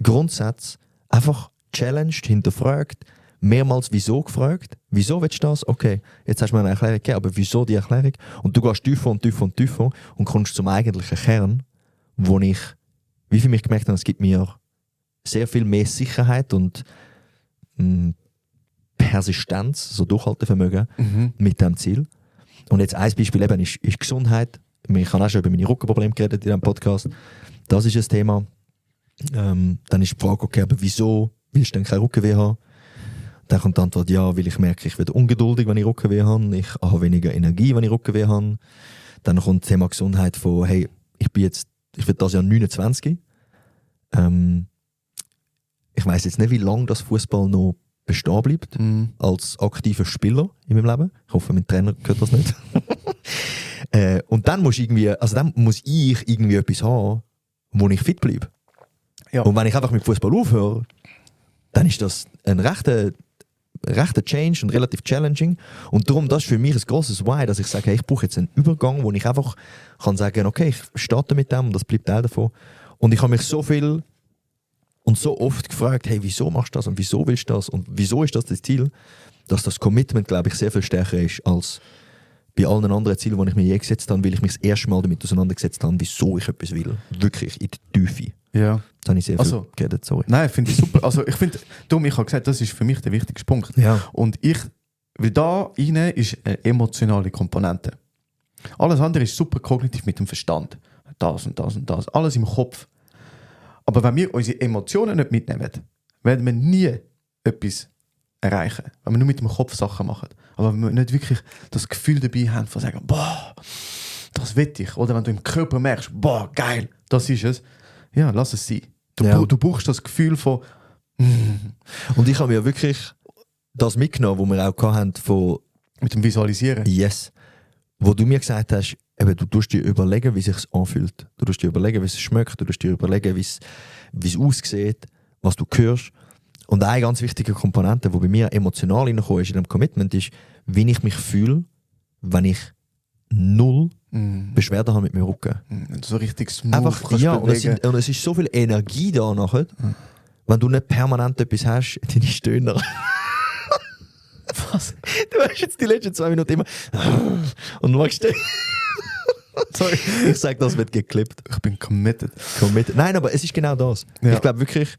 A: Grundsätze einfach challenged, hinterfragt, mehrmals wieso gefragt. Wieso willst du das? Okay, jetzt hast du mir eine Erklärung gegeben, aber wieso die Erklärung? Und du gehst tiefer und tiefer und tiefer und kommst zum eigentlichen Kern, wo ich, wie viel mich gemerkt habe, es gibt mir sehr viel mehr Sicherheit und Persistenz, so Durchhaltevermögen mit diesem Ziel. Und jetzt ein Beispiel eben ist Gesundheit. Ich habe auch schon über meine Rückenprobleme geredet in diesem Podcast. Das ist ein Thema. Dann ist die Frage, okay, aber wieso willst du denn kein Rückenweh haben? Dann kommt die Antwort, ja, weil ich merke, ich werde ungeduldig, wenn ich Rückenweh habe. Ich habe weniger Energie, wenn ich Rückenweh habe. Dann kommt das Thema Gesundheit von, hey, ich werde das Jahr 29. Ich weiss jetzt nicht, wie lange das Fußball noch bestehen bleibt als aktiver Spieler in meinem Leben. Ich hoffe, mein Trainer hört das nicht. Und dann muss ich irgendwie etwas haben, wo ich fit bleibe. Ja. Und wenn ich einfach mit Fußball aufhöre, dann ist das ein rechter Change und relativ challenging. Und darum, das ist für mich ein grosses Why, dass ich sage, hey, ich brauche jetzt einen Übergang, wo ich einfach kann sagen, okay, ich starte mit dem und das bleibt Teil davon. Und ich habe mich so viel und so oft gefragt, hey, wieso machst du das und wieso willst du das und wieso ist das Ziel, dass das Commitment, glaube ich, sehr viel stärker ist als bei allen anderen Zielen, die ich mir je gesetzt habe, weil ich mich das erste Mal damit auseinandergesetzt habe, wieso ich etwas will. Wirklich, in die Tiefe.
B: Ja.
A: Da habe ich sehr viel geredet, sorry.
B: Nein, finde ich super. Also ich finde, ich habe gesagt, das ist für mich der wichtigste Punkt.
A: Ja.
B: Und weil da rein ist eine emotionale Komponente. Alles andere ist super kognitiv mit dem Verstand. Das und das und das. Alles im Kopf. Aber wenn wir unsere Emotionen nicht mitnehmen, werden wir nie etwas erreichen. Wenn wir nur mit dem Kopf Sachen machen. Aber wenn wir nicht wirklich das Gefühl dabei haben, von sagen, boah, das will ich. Oder wenn du im Körper merkst, boah, geil, das ist es. Ja, lass es sein. Du brauchst das Gefühl von...
A: Und ich habe mir wirklich das mitgenommen, was wir auch hatten von...
B: Mit dem Visualisieren.
A: Yes. Wo du mir gesagt hast, eben, du tust dir überlegen, wie es sich anfühlt. Du tust dir überlegen, wie es schmeckt. Du tust dir überlegen, wie es aussieht, was du hörst. Und eine ganz wichtige Komponente, die bei mir emotional reingekommen ist in dem Commitment, ist, wie ich mich fühle, wenn ich null Beschwerden habe mit meinem Rücken.
B: So richtig smooth
A: einfach, ja, und es ist so viel Energie da nachher, wenn du nicht permanent etwas hast, deine Stöhner. Was? Du hast jetzt die letzten 2 Minuten immer und machst du. Sorry. Ich sage, das wird geklippt.
B: Ich bin committed.
A: Nein, aber es ist genau das. Ja. Ich glaube wirklich,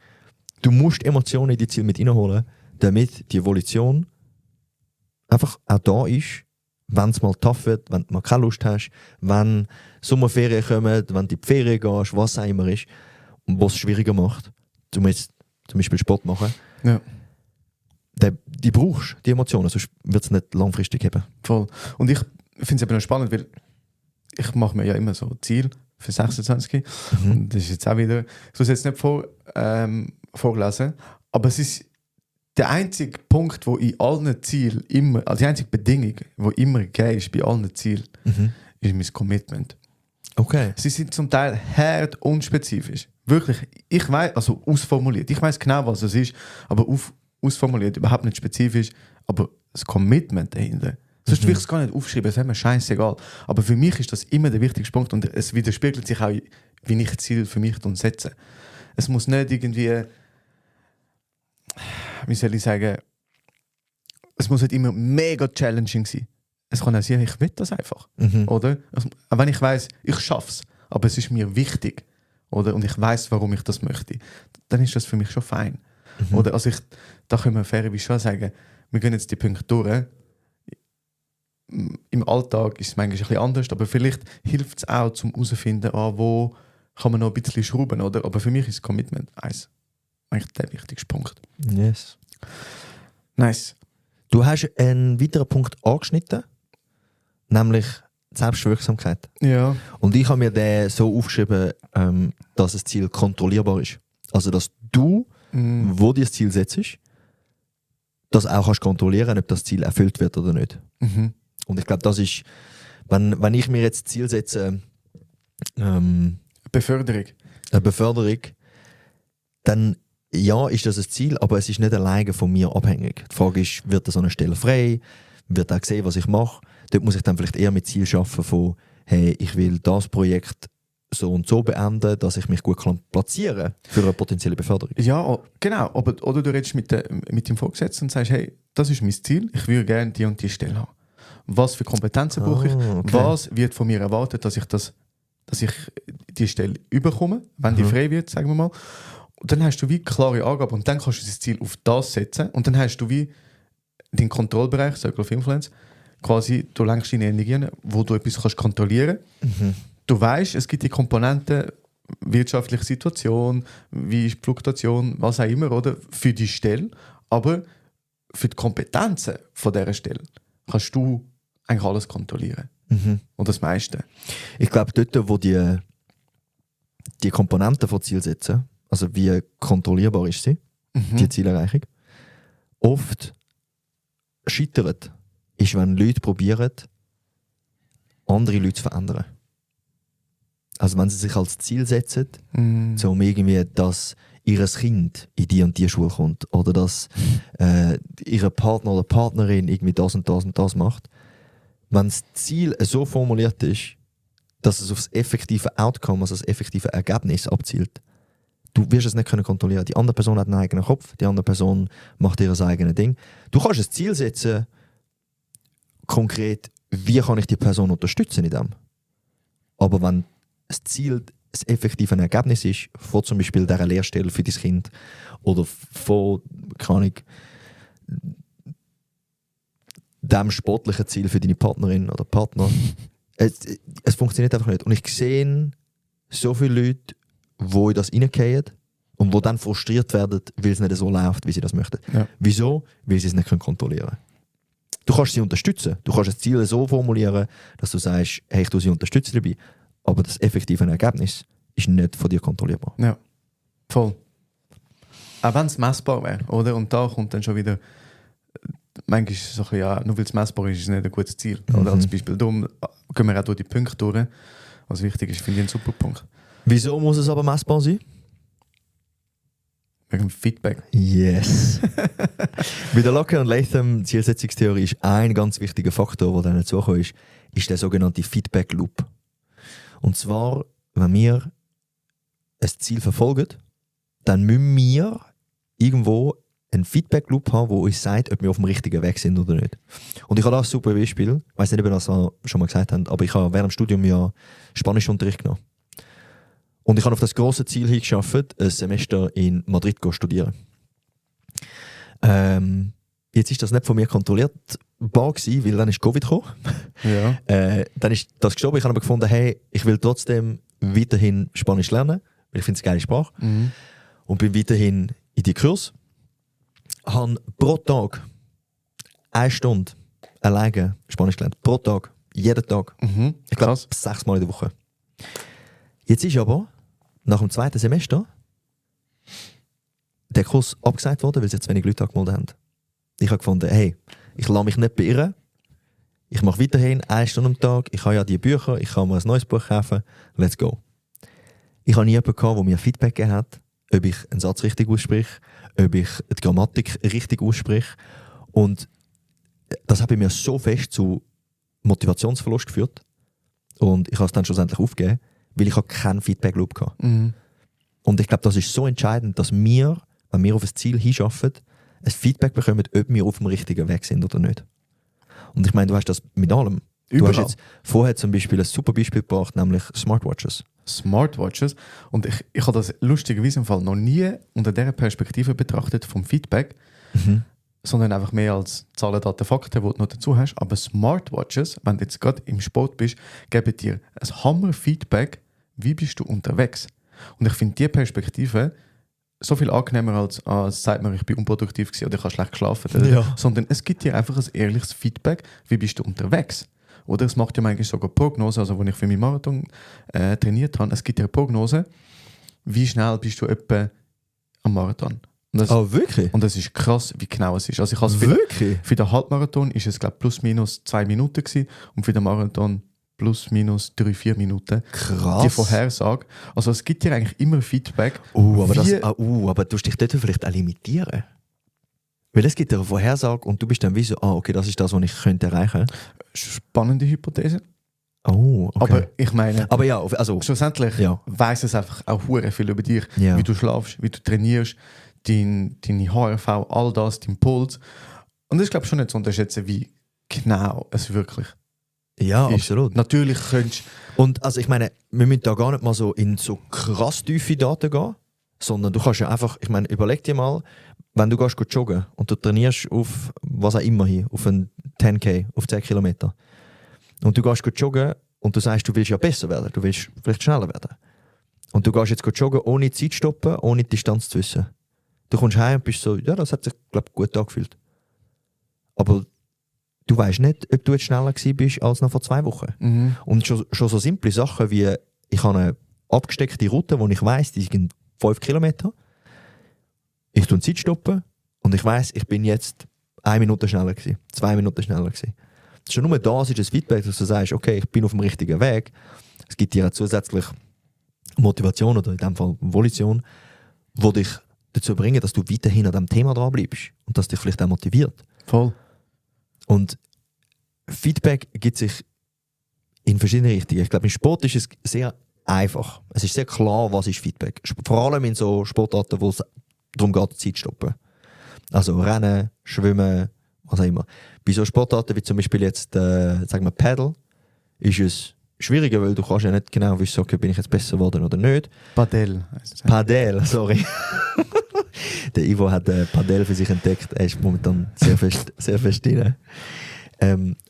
A: du musst Emotionen in die Ziel mit reinholen, damit die Evolution einfach auch da ist, wenn es mal tough wird, wenn du mal keine Lust hast, wenn Sommerferien kommen, wenn du in die Ferien gehst, was auch immer ist, und was es schwieriger macht, zum Beispiel Sport machen.
B: Ja.
A: Die brauchst du, die Emotionen, sonst wird es nicht langfristig haben.
B: Voll. Und ich finde es eben noch spannend, weil ich mache mir ja immer so Ziel für 26. Und das ist jetzt auch wieder, ich muss jetzt nicht vorlesen, aber es ist der einzige Punkt, wo in allen Zielen immer, also die einzige Bedingung, die immer gegeben ist bei allen Zielen, ist mein Commitment.
A: Okay.
B: Sie sind zum Teil hart unspezifisch. Wirklich, ich weiß, also ausformuliert. Ich weiß genau, was es ist, aber ausformuliert, überhaupt nicht spezifisch. Aber das Commitment dahinter. Sonst will ich es gar nicht aufschreiben, das ist mir scheißegal. Aber für mich ist das immer der wichtigste Punkt und es widerspiegelt sich auch, wie ich Ziel für mich setze. Es muss nicht irgendwie, wie soll ich sagen, es muss nicht immer mega challenging sein. Es kann auch sein, ich will das einfach. Oder? Also, wenn ich weiss, ich schaffe es, aber es ist mir wichtig, oder? Und ich weiss, warum ich das möchte, dann ist das für mich schon fein. Oder? Also da können wir fairerweise schon sagen, wir gehen jetzt die Punkte durch. Im Alltag ist es manchmal ein bisschen anders, aber vielleicht hilft es auch, um herauszufinden, wo kann man noch ein bisschen schrauben, oder? Aber für mich ist Commitment eigentlich der wichtigste Punkt.
A: Yes.
B: Nice.
A: Du hast einen weiteren Punkt angeschnitten, nämlich die Selbstwirksamkeit.
B: Ja.
A: Und ich habe mir den so aufgeschrieben, dass das Ziel kontrollierbar ist. Also, dass du, wo dir das Ziel setzt, das auch kannst kontrollieren, ob das Ziel erfüllt wird oder nicht. Und ich glaube, das ist, wenn ich mir jetzt das Ziel setze,
B: Beförderung.
A: eine Beförderung, dann ja, ist das ein Ziel, aber es ist nicht alleine von mir abhängig. Die Frage ist, wird so eine Stelle frei? Wird auch gesehen, was ich mache? Dort muss ich dann vielleicht eher mit Ziel schaffen von, hey, ich will das Projekt so und so beenden, dass ich mich gut platzieren kann für eine potenzielle Beförderung.
B: Ja, genau. Oder du redest mit dem Vorgesetzten und sagst, hey, das ist mein Ziel, ich würde gerne die und die Stelle haben. Was für Kompetenzen brauche ich?
A: Okay.
B: Was wird von mir erwartet, dass ich die Stelle überkomme, wenn die frei wird, sagen wir mal. Und dann hast du wie klare Angaben und dann kannst du das Ziel auf das setzen und dann hast du wie den Kontrollbereich, Circle of Influence, quasi, du lenkst deine Energien, wo du etwas kannst kontrollieren. Du weißt, es gibt die Komponenten wirtschaftliche Situation, wie ist die Fluktuation, was auch immer, oder, für die Stelle, aber für die Kompetenzen von dieser Stelle kannst du eigentlich alles kontrollieren. Und das meiste.
A: Ich glaube, dort, wo die Komponenten von Ziel setzen, also wie kontrollierbar ist sie, die Zielerreichung, oft scheitert, ist, wenn Leute probieren, andere Leute zu verändern. Also wenn sie sich als Ziel setzen, um irgendwie, dass ihr Kind in die und die Schule kommt oder dass ihr Partner oder Partnerin irgendwie das und das und das macht, wenn das Ziel so formuliert ist, dass es auf das effektive Outcome, also das effektive Ergebnis abzielt, du wirst es nicht kontrollieren. Die andere Person hat einen eigenen Kopf, die andere Person macht ihr eigenes Ding. Du kannst ein Ziel setzen, konkret, wie kann ich die Person unterstützen in dem. Aber wenn das Ziel das effektive Ergebnis ist, von zum Beispiel dieser Lehrstelle für dein Kind oder von, keine Ahnung, dem sportlichen Ziel für deine Partnerin oder Partner, es funktioniert einfach nicht. Und ich sehe so viele Leute, die in das reingehen und die dann frustriert werden, weil es nicht so läuft, wie sie das möchten.
B: Ja.
A: Wieso? Weil sie es nicht kontrollieren können. Du kannst sie unterstützen. Du kannst das Ziel so formulieren, dass du sagst, hey, ich tue sie unterstützen dabei. Aber das effektive Ergebnis ist nicht von dir kontrollierbar.
B: Ja, voll. Auch wenn es messbar wäre, oder? Und da kommt dann schon wieder, manchmal ist es so ein bisschen, ja, nur weil es messbar ist, ist es nicht ein gutes Ziel. Oder als Beispiel, darum gehen wir auch durch die Punkte durch. Was wichtig ist, finde ich einen super Punkt.
A: Wieso muss es aber messbar sein?
B: Wegen Feedback.
A: Yes. Bei der Locker und Latham Zielsetzungstheorie ist ein ganz wichtiger Faktor, der dann dazugekommen ist der sogenannte Feedback Loop. Und zwar, wenn wir ein Ziel verfolgen, dann müssen wir irgendwo einen Feedback Loop haben, der uns sagt, ob wir auf dem richtigen Weg sind oder nicht. Und ich habe da ein super Beispiel. Ich weiß nicht, ob ihr das schon mal gesagt habt, aber ich habe während dem Studium ja Spanischunterricht genommen. Und ich habe auf das grosse Ziel hingeschafft, ein Semester in Madrid zu studieren. Jetzt ist das nicht von mir kontrolliert gewesen, weil dann ist Covid gekommen.
B: Ja.
A: Dann ist das gestorben. Ich habe aber gefunden, hey, ich will trotzdem weiterhin Spanisch lernen, weil ich finde es eine geile Sprache.
B: Mhm.
A: Und bin weiterhin in die Kurs. Habe pro Tag 1 Stunde alleine Spanisch gelernt. Pro Tag. Jeden Tag.
B: Mhm.
A: Ich glaube,
B: Krass.
A: 6 Mal in der Woche. Jetzt ist aber nach dem 2. Semester der Kurs abgesagt worden, weil sich zu wenig Leute angemeldet haben. Ich habe gefunden, hey, ich lasse mich nicht beirren. Ich mache weiterhin 1 Stunde am Tag. Ich habe ja die Bücher, ich kann mir ein neues Buch kaufen. Let's go. Ich habe nie jemanden gehabt, der mir Feedback gegeben hat, ob ich einen Satz richtig ausspreche, ob ich die Grammatik richtig ausspreche. Und das hat bei mir so fest zu Motivationsverlust geführt. Und ich habe es dann schlussendlich aufgegeben, weil ich keinen Feedback-Loop hatte.
B: Mhm.
A: Und ich glaube, das ist so entscheidend, dass wir, wenn wir auf ein Ziel hinschaffen, ein Feedback bekommen, ob wir auf dem richtigen Weg sind oder nicht. Und ich meine, du hast das mit allem.
B: Überall.
A: Du hast jetzt vorher zum Beispiel ein super Beispiel gebracht, nämlich Smartwatches.
B: Smartwatches. Und ich habe das lustigerweise im Fall noch nie unter dieser Perspektive betrachtet vom Feedback, sondern einfach mehr als Zahlen, Daten, Fakten, die du noch dazu hast. Aber Smartwatches, wenn du jetzt gerade im Sport bist, geben dir ein Hammer-Feedback, wie bist du unterwegs. Und ich finde diese Perspektive so viel angenehmer als sagt man, ich bin unproduktiv gewesen oder ich habe schlecht geschlafen.
A: Ja.
B: Sondern es gibt dir einfach ein ehrliches Feedback, wie bist du unterwegs. Oder es macht ja eigentlich sogar Prognose, also als ich für meinen Marathon trainiert habe, es gibt ja eine Prognose, wie schnell bist du etwa am Marathon. Und das,
A: Wirklich?
B: und das ist krass, wie genau es ist. Also ich habe
A: Wirklich?
B: für den Halbmarathon ist es glaube plus minus 2 Minuten gewesen, und für den Marathon plus minus 3-4 Minuten.
A: Krass.
B: Die Vorhersage. Also es gibt dir eigentlich immer Feedback.
A: Aber du dich dort vielleicht auch limitieren. Weil es gibt ja eine Vorhersage und du bist dann wie so, okay, das ist das, was ich könnte erreichen.
B: Spannende Hypothese.
A: Oh, okay.
B: Aber ich meine,
A: Aber ja, also,
B: schlussendlich
A: ja.
B: weiss es einfach auch hure viel über dich,
A: Ja.
B: wie du schlafst, wie du trainierst, deine HRV, all das, dein Puls. Und das ist, glaube ich, schon nicht zu unterschätzen, wie genau es wirklich
A: Ja,
B: ist.
A: absolut.
B: Natürlich könntest
A: Und also ich meine, wir müssen da gar nicht mal so in so krass tiefe Daten gehen, sondern du kannst ja einfach, ich meine, überleg dir mal, wenn du gehst joggen und du trainierst auf was auch immer hin, auf ein 10K, auf 10 Kilometer und du gehst joggen und du sagst, du willst ja besser werden, du willst vielleicht schneller werden und du gehst jetzt joggen ohne Zeit stoppen, ohne die Distanz zu wissen. Du kommst heim und bist so, ja, das hat sich, glaube ich, gut angefühlt. Aber du weißt nicht, ob du jetzt schneller gewesen bist als noch vor 2 Wochen. Und schon so simple Sachen wie, ich habe eine abgesteckte Route, wo ich weiss, die sind 5 Kilometer. Ich tue Zeit stoppen und ich weiss, ich bin jetzt 1 Minute schneller gewesen, 2 Minuten schneller gewesen. Schon nur das ist ein Feedback, dass du sagst, okay, ich bin auf dem richtigen Weg. Es gibt dir auch zusätzlich Motivation oder in dem Fall Volition, die dich dazu bringen, dass du weiterhin an diesem Thema dran bleibst und das dich vielleicht auch motiviert.
B: voll.
A: Und Feedback gibt sich in verschiedene Richtungen. Ich glaube, im Sport ist es sehr einfach. Es ist sehr klar, was ist Feedback. Vor allem in so Sportarten, wo es darum geht, Zeit zu stoppen. Also Rennen, Schwimmen, was auch immer. Bei so Sportarten wie zum Beispiel jetzt, sagen wir Paddle, ist es schwieriger, weil du kannst ja nicht genau wissen, okay, bin ich jetzt besser geworden oder nicht.
B: Padel heisst es.
A: Padel, sorry. Der Ivo hat Padel für sich entdeckt. Er ist momentan sehr fest drin.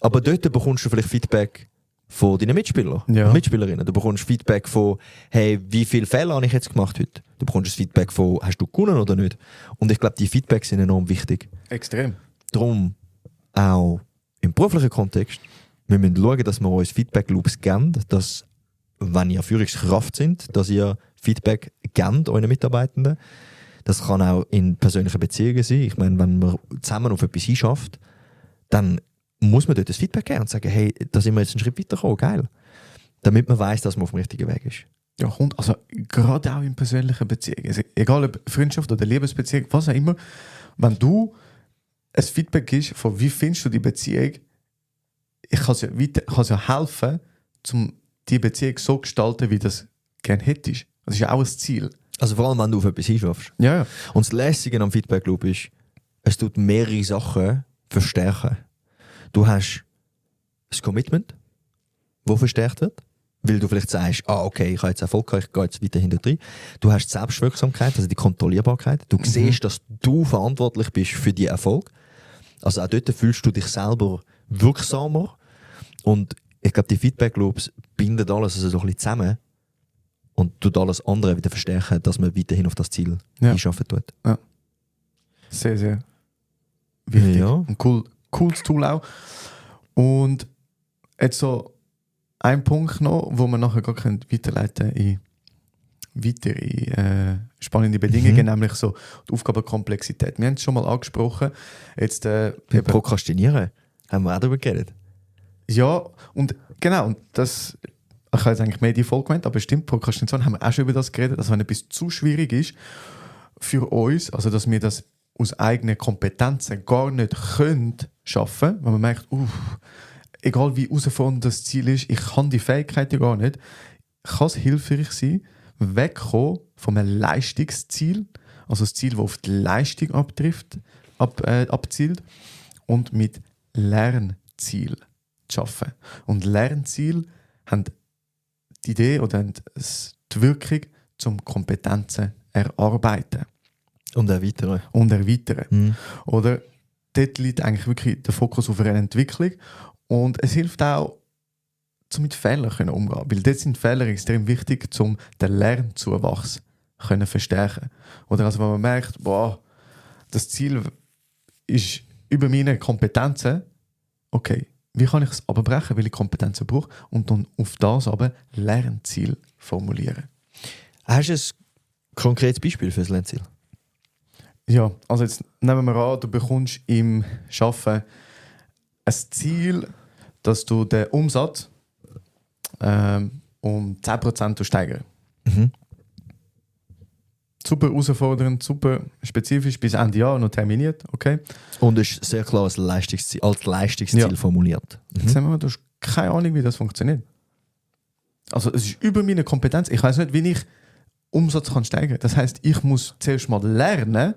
A: Aber dort bekommst du vielleicht Feedback von deinen Mitspielern
B: Ja.
A: und Mitspielerinnen. Du bekommst Feedback von, hey, wie viele Fehler habe ich jetzt gemacht heute? Du bekommst das Feedback von, hast du gewonnen oder nicht? Und ich glaube, die Feedbacks sind enorm wichtig.
B: Extrem.
A: Darum auch im beruflichen Kontext, wir müssen schauen, dass wir uns Feedback-Loops geben, dass, wenn ihr Führungskraft sind, dass ihr Feedback gebt euren Mitarbeitenden. Das kann auch in persönlichen Beziehungen sein. Ich meine, wenn man zusammen auf etwas hinschafft, dann muss man dort das Feedback geben und sagen, hey, da sind wir jetzt einen Schritt weitergekommen, geil. Damit man weiss, dass man auf dem richtigen Weg ist.
B: Ja, und also gerade auch in persönlichen Beziehungen, also egal ob Freundschaft oder Liebesbeziehung, was auch immer, wenn du ein Feedback gibst von wie findest du die Beziehung, ich kann es ja helfen, um die Beziehung so zu gestalten, wie du das gerne hättest. Das ist ja auch ein Ziel.
A: Also vor allem, wenn du auf etwas hinschaffst.
B: Ja.
A: Und das Lässige am Feedback Loop ist, es tut mehrere Sachen verstärken. Du hast das Commitment, das verstärkt wird. weil du vielleicht sagst, okay, ich habe jetzt Erfolg gehabt, ich gehe jetzt weiter hinter drin. Du hast die Selbstwirksamkeit, also die Kontrollierbarkeit. Du siehst, dass du verantwortlich bist für die Erfolg. Also auch dort fühlst du dich selber wirksamer. Und ich glaube, die Feedback Loops binden alles also so ein bisschen zusammen und tut alles andere wieder verstärken, dass man weiterhin auf das Ziel einschaffen tut.
B: Ja. Sehr, sehr wichtig.
A: Ja.
B: Ein cooles Tool auch. Und jetzt so ein Punkt noch, wo man nachher gar weiterleiten in weitere spannende Bedingungen, nämlich so die Aufgabenkomplexität. Wir haben es schon mal angesprochen. Jetzt,
A: Prokrastinieren, haben wir auch darüber geredet.
B: Ja, und genau, und das, ich habe jetzt eigentlich mehr die Folge gemeint, aber stimmt, Prokrastination haben wir auch schon über das geredet, dass wenn etwas zu schwierig ist für uns, also dass wir das aus eigenen Kompetenzen gar nicht können schaffen, weil man merkt, egal wie herausfordernd das Ziel ist, ich kann die Fähigkeiten gar nicht, kann es hilfreich sein, wegkommen von einem Leistungsziel, also das Ziel, das auf die Leistung abzielt, und mit Lernziel zu arbeiten. Und Lernziele haben die Idee oder haben die Wirkung, zum Kompetenzen erarbeiten.
A: Und erweitern.
B: Oder dort liegt eigentlich wirklich der Fokus auf eine Entwicklung. Und es hilft auch, mit Fehlern umzugehen. Weil dort sind Fehler extrem wichtig, um den Lernzuwachs zu verstärken. Oder also wenn man merkt, das Ziel ist über meine Kompetenzen, okay, wie kann ich es abbrechen, weil ich Kompetenzen brauche, und dann auf das aber Lernziel formulieren.
A: Hast du ein konkretes Beispiel für das Lernziel?
B: Ja, also jetzt nehmen wir an, du bekommst im Arbeiten ein Ziel, dass du den Umsatz um 10% steigern. Super herausfordernd, super spezifisch, bis Ende Jahr noch terminiert, okay?
A: Und ist sehr klar als Leistungsziel formuliert.
B: Jetzt sagen wir, du hast keine Ahnung, wie das funktioniert. Also es ist über meine Kompetenz. Ich weiß nicht, wie ich Umsatz kann steigern kann. Das heisst, ich muss zuerst mal lernen,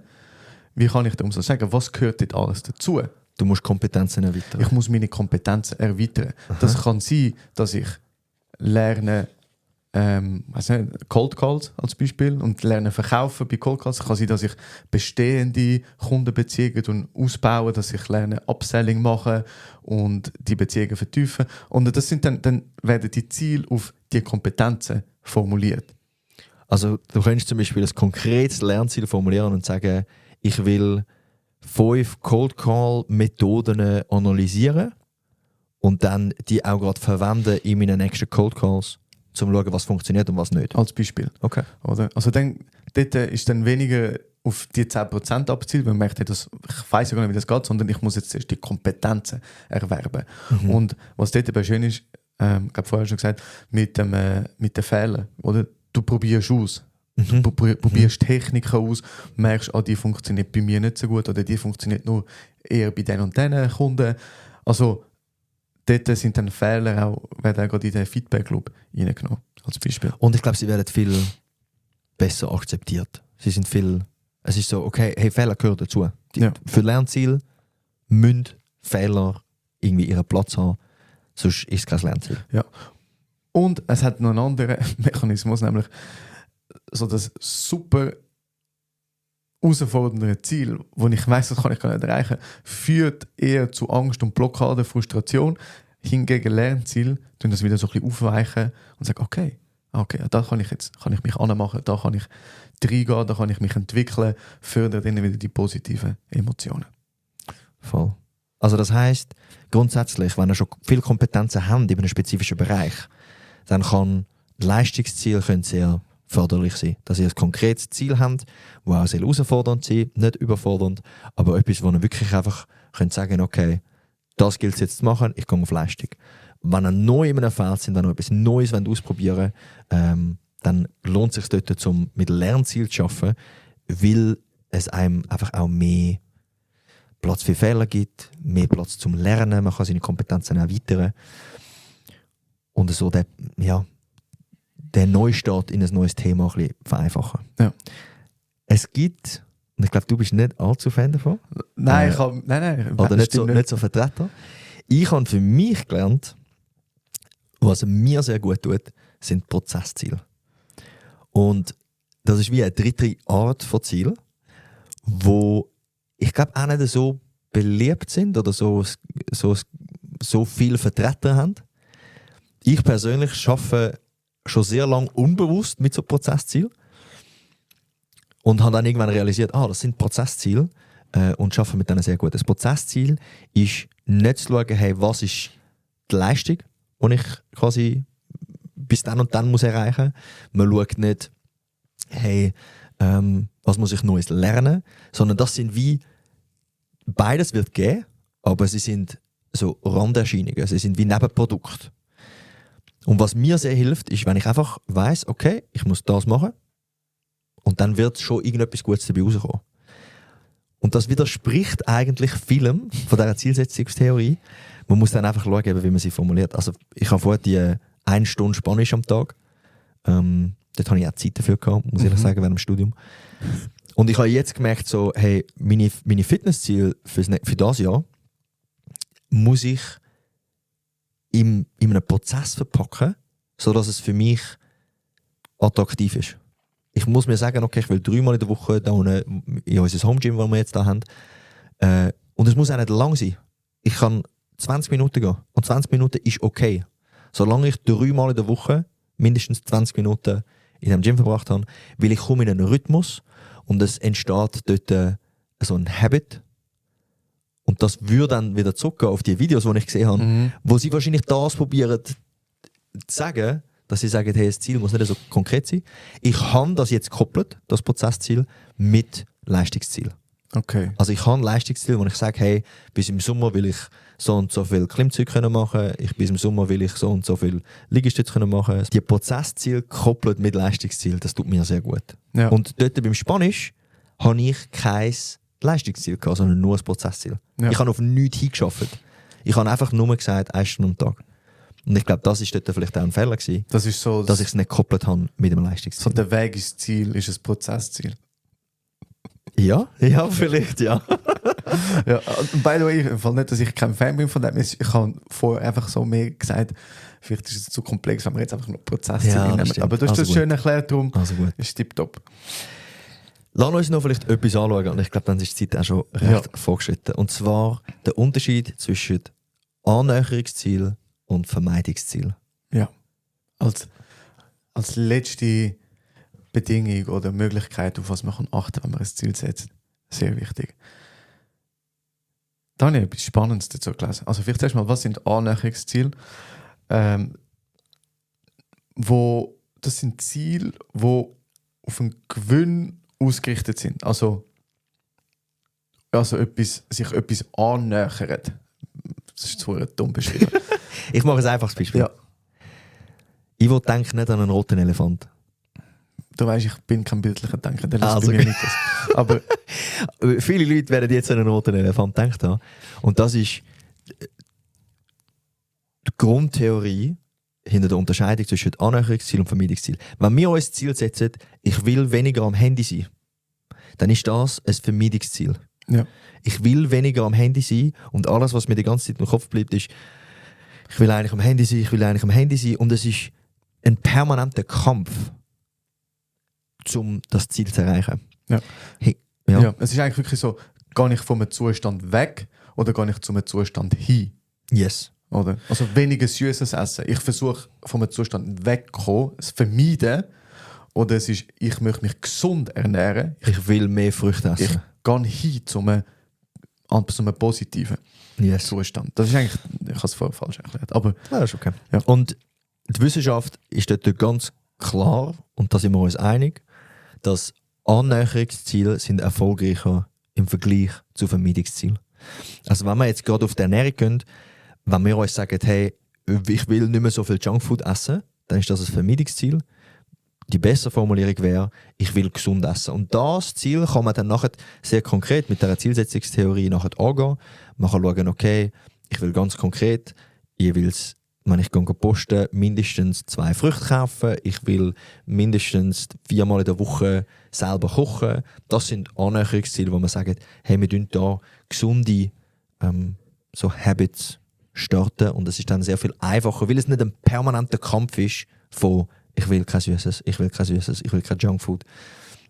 B: wie kann ich den Umsatz steigern? Was gehört dort alles dazu?
A: Du musst Kompetenzen erweitern.
B: Ich muss meine Kompetenzen erweitern. Das kann sein, dass ich lerne, Cold Calls als Beispiel, und lerne verkaufen bei Cold Calls. Es kann sein, dass ich bestehende Kundenbeziehungen ausbaue, dass ich lerne Upselling machen und die Beziehungen vertiefen. Und das sind dann werden die Ziele auf die Kompetenzen formuliert.
A: Also du könntest zum Beispiel ein konkretes Lernziel formulieren und sagen, ich will 5 Cold Call Methoden analysieren und dann die auch gerade verwenden in meinen nächsten Cold Calls, um zu schauen, was funktioniert und was nicht.
B: Als Beispiel.
A: Okay.
B: Oder? Also dort ist dann weniger auf die 10% abzielt, weil man merkt, ich weiss ja gar nicht, wie das geht, sondern ich muss jetzt erst die Kompetenzen erwerben. Und was dort aber schön ist, ich habe vorher schon gesagt, mit den Fehlern, oder? Du probierst aus. Du probierst Techniken aus, merkst, die funktioniert bei mir nicht so gut oder die funktioniert nur eher bei den und den Kunden. Also dort sind dann Fehler auch, werden auch gerade in den Feedback-Loop reingenommen, als Beispiel.
A: Und ich glaube, sie werden viel besser akzeptiert. Es ist so, okay, hey, Fehler gehören dazu. Für Lernziel müssen Fehler irgendwie ihren Platz haben, sonst ist es kein Lernziel.
B: Ja. Und es hat noch einen anderen Mechanismus, nämlich so das super herausfordernde Ziel, wo ich weiss, das kann ich gar nicht erreichen, führt eher zu Angst und Blockade, Frustration. Hingegen Lernziel tun das wieder so ein bisschen aufweichen und sagen, okay, da kann ich mich anmachen, da kann ich reingehen, da kann ich mich entwickeln, fördert dann wieder die positiven Emotionen.
A: Voll. Also das heisst, grundsätzlich, wenn ihr schon viele Kompetenzen habt in einem spezifischen Bereich, dann kann Leistungsziel sehr förderlich sein. Dass ihr ein konkretes Ziel habt, das auch sehr herausfordernd sein, nicht überfordernd, aber etwas, wo ihr wirklich einfach könnt sagen, okay, das gilt es jetzt zu machen, ich gehe auf Leistung. Wenn ihr neu in einem Feld sind, wenn ihr etwas Neues ausprobieren wollt, dann lohnt es sich dort, mit Lernziel zu arbeiten, weil es einem einfach auch mehr Platz für Fehler gibt, mehr Platz zum Lernen, man kann seine Kompetenzen erweitern und so den Neustart in ein neues Thema ein bisschen vereinfachen.
B: Ja.
A: Es gibt, und ich glaube, du bist nicht allzu Fan davon.
B: Nein,
A: oder nicht so Vertreter. Ich habe für mich gelernt, was mir sehr gut tut, sind Prozessziele. Und das ist wie eine dritte Art von Ziel, wo ich glaube auch nicht so beliebt sind oder so viel Vertreter haben. Ich persönlich arbeite schon sehr lange unbewusst mit so Prozesszielen und habe dann irgendwann realisiert, das sind Prozessziele und arbeite mit denen sehr gut. Das Prozessziel ist nicht zu schauen, hey, was ist die Leistung, die ich quasi bis dann und dann muss erreichen muss. Man schaut nicht, hey, was muss ich Neues lernen, sondern das sind wie, beides wird geben, aber sie sind so Randerscheinungen, sie sind wie Nebenprodukte. Und was mir sehr hilft, ist, wenn ich einfach weiss, okay, ich muss das machen und dann wird schon irgendetwas Gutes dabei rauskommen. Und das widerspricht eigentlich vielem von dieser Zielsetzungstheorie. Man muss dann einfach schauen, wie man sie formuliert. Also ich habe vorher die 1 Stunde Spanisch am Tag. Dort habe ich auch Zeit dafür gehabt, muss ich ehrlich sagen, während dem Studium. Und ich habe jetzt gemerkt, so, hey, meine Fitnessziele für das Jahr muss ich in einem Prozess verpacken, sodass es für mich attraktiv ist. Ich muss mir sagen, okay, ich will 3-mal in der Woche da unten in unser Home-Gym, das wir jetzt da haben. Und es muss auch nicht lang sein. Ich kann 20 Minuten gehen. Und 20 Minuten ist okay. Solange ich 3-mal in der Woche mindestens 20 Minuten in einem Gym verbracht habe, weil ich komme in einen Rhythmus und es entsteht dort so ein Habit. Und das würde dann wieder zurückgehen auf die Videos, die ich gesehen habe, wo sie wahrscheinlich das probieren zu sagen, dass sie sagen, hey, das Ziel muss nicht so konkret sein. Ich habe das jetzt gekoppelt, das Prozessziel, mit Leistungsziel.
B: Okay.
A: Also ich habe ein Leistungsziel, wo ich sage, hey, bis im Sommer will ich so und so viel Klimmzüge machen, bis im Sommer will ich so und so viel Liegestütze machen. Die Prozessziel gekoppelt mit Leistungsziel, das tut mir sehr gut.
B: Ja.
A: Und dort beim Spanisch habe ich kein Leistungsziel gehabt, sondern nur ein Prozessziel.
B: Ja.
A: Ich habe auf nichts hingeschafft. Ich habe einfach nur gesagt, 1 Stunde am Tag. Und ich glaube, das war dort vielleicht auch ein Fehler gewesen,
B: Das ist so,
A: dass ich es nicht gekoppelt habe mit dem
B: so
A: Leistungsziel.
B: der Weg ins Ziel ist ein Prozessziel.
A: Ja, vielleicht, ja.
B: Ja, und by the way, im Fall nicht, dass ich kein Fan bin von dem. Ich habe vorher einfach so mehr gesagt, vielleicht ist es zu komplex, wenn wir jetzt einfach nur Prozessziel
A: Ja, das
B: nehmen.
A: stimmt.
B: Aber du hast
A: Also
B: das
A: gut.
B: schön erklärt, darum
A: Also gut.
B: ist tipptopp.
A: Lass uns noch vielleicht etwas anschauen und ich glaube, dann ist die Zeit auch schon recht vorgeschritten. Und zwar der Unterschied zwischen Annäherungsziel und Vermeidungsziel.
B: Ja. Als letzte Bedingung oder Möglichkeit, auf was man achten kann, wenn man ein Ziel setzt. Sehr wichtig. Da habe ich etwas Spannendes dazu gelesen. Also vielleicht erstmal, was sind Annäherungsziele? Das sind Ziele, die auf einen Gewinn ausgerichtet sind. Also sich etwas annähert. Das ist zu dumm beschrieben.
A: Ich mache ein einfaches Beispiel.
B: Ja.
A: Ich will denken nicht an einen roten Elefant.
B: Du weißt, ich bin kein bildlicher Denker, der
A: Also
B: bei mir nicht das. Aber
A: Viele Leute werden jetzt an einen roten Elefant gedacht haben. Und das ist die Grundtheorie hinter der Unterscheidung zwischen Annäherungsziel und Vermeidungsziel. Wenn wir uns das Ziel setzen, ich will weniger am Handy sein, dann ist das ein Vermeidungsziel.
B: ja.
A: Ich will weniger am Handy sein und alles, was mir die ganze Zeit im Kopf bleibt, ist, ich will eigentlich am Handy sein und es ist ein permanenter Kampf, um das Ziel zu erreichen.
B: Ja.
A: Hey,
B: Ja. Es ist eigentlich wirklich so, gehe ich von einem Zustand weg oder gehe ich zu einem Zustand hin?
A: Yes.
B: Oder? Also weniger süßes Essen. Ich versuche von einem Zustand wegzukommen, es vermeiden. Oder es ist, ich möchte mich gesund ernähren.
A: Ich will mehr Früchte
B: Ich
A: essen.
B: gehe hin zu einem positiven
A: Yes.
B: Zustand. Das ist eigentlich, ich habe es vorher falsch erklärt. Aber
A: Ja, das ist okay.
B: Ja.
A: Und die Wissenschaft ist dort ganz klar, und da sind wir uns einig, dass Annäherungsziele sind erfolgreicher im Vergleich zu Vermeidungszielen. Also wenn wir jetzt gerade auf die Ernährung gehen, wenn wir uns sagen, hey, ich will nicht mehr so viel Junkfood essen, dann ist das ein Vermeidungsziel. Die bessere Formulierung wäre, ich will gesund essen. Und das Ziel kann man dann nachher sehr konkret mit der Zielsetzungstheorie nachher angehen. Man kann schauen, okay, ich will ganz konkret, jeweils, wenn ich posten, mindestens 2 Früchte kaufen. Ich will mindestens 4-mal in der Woche selber kochen. Das sind Annäherungsziele, wo man sagt, hey, wir tun da gesunde so Habits starten und es ist dann sehr viel einfacher, weil es nicht ein permanenter Kampf ist von ich will kein Süßes, ich will kein Süßes, ich will kein Junkfood,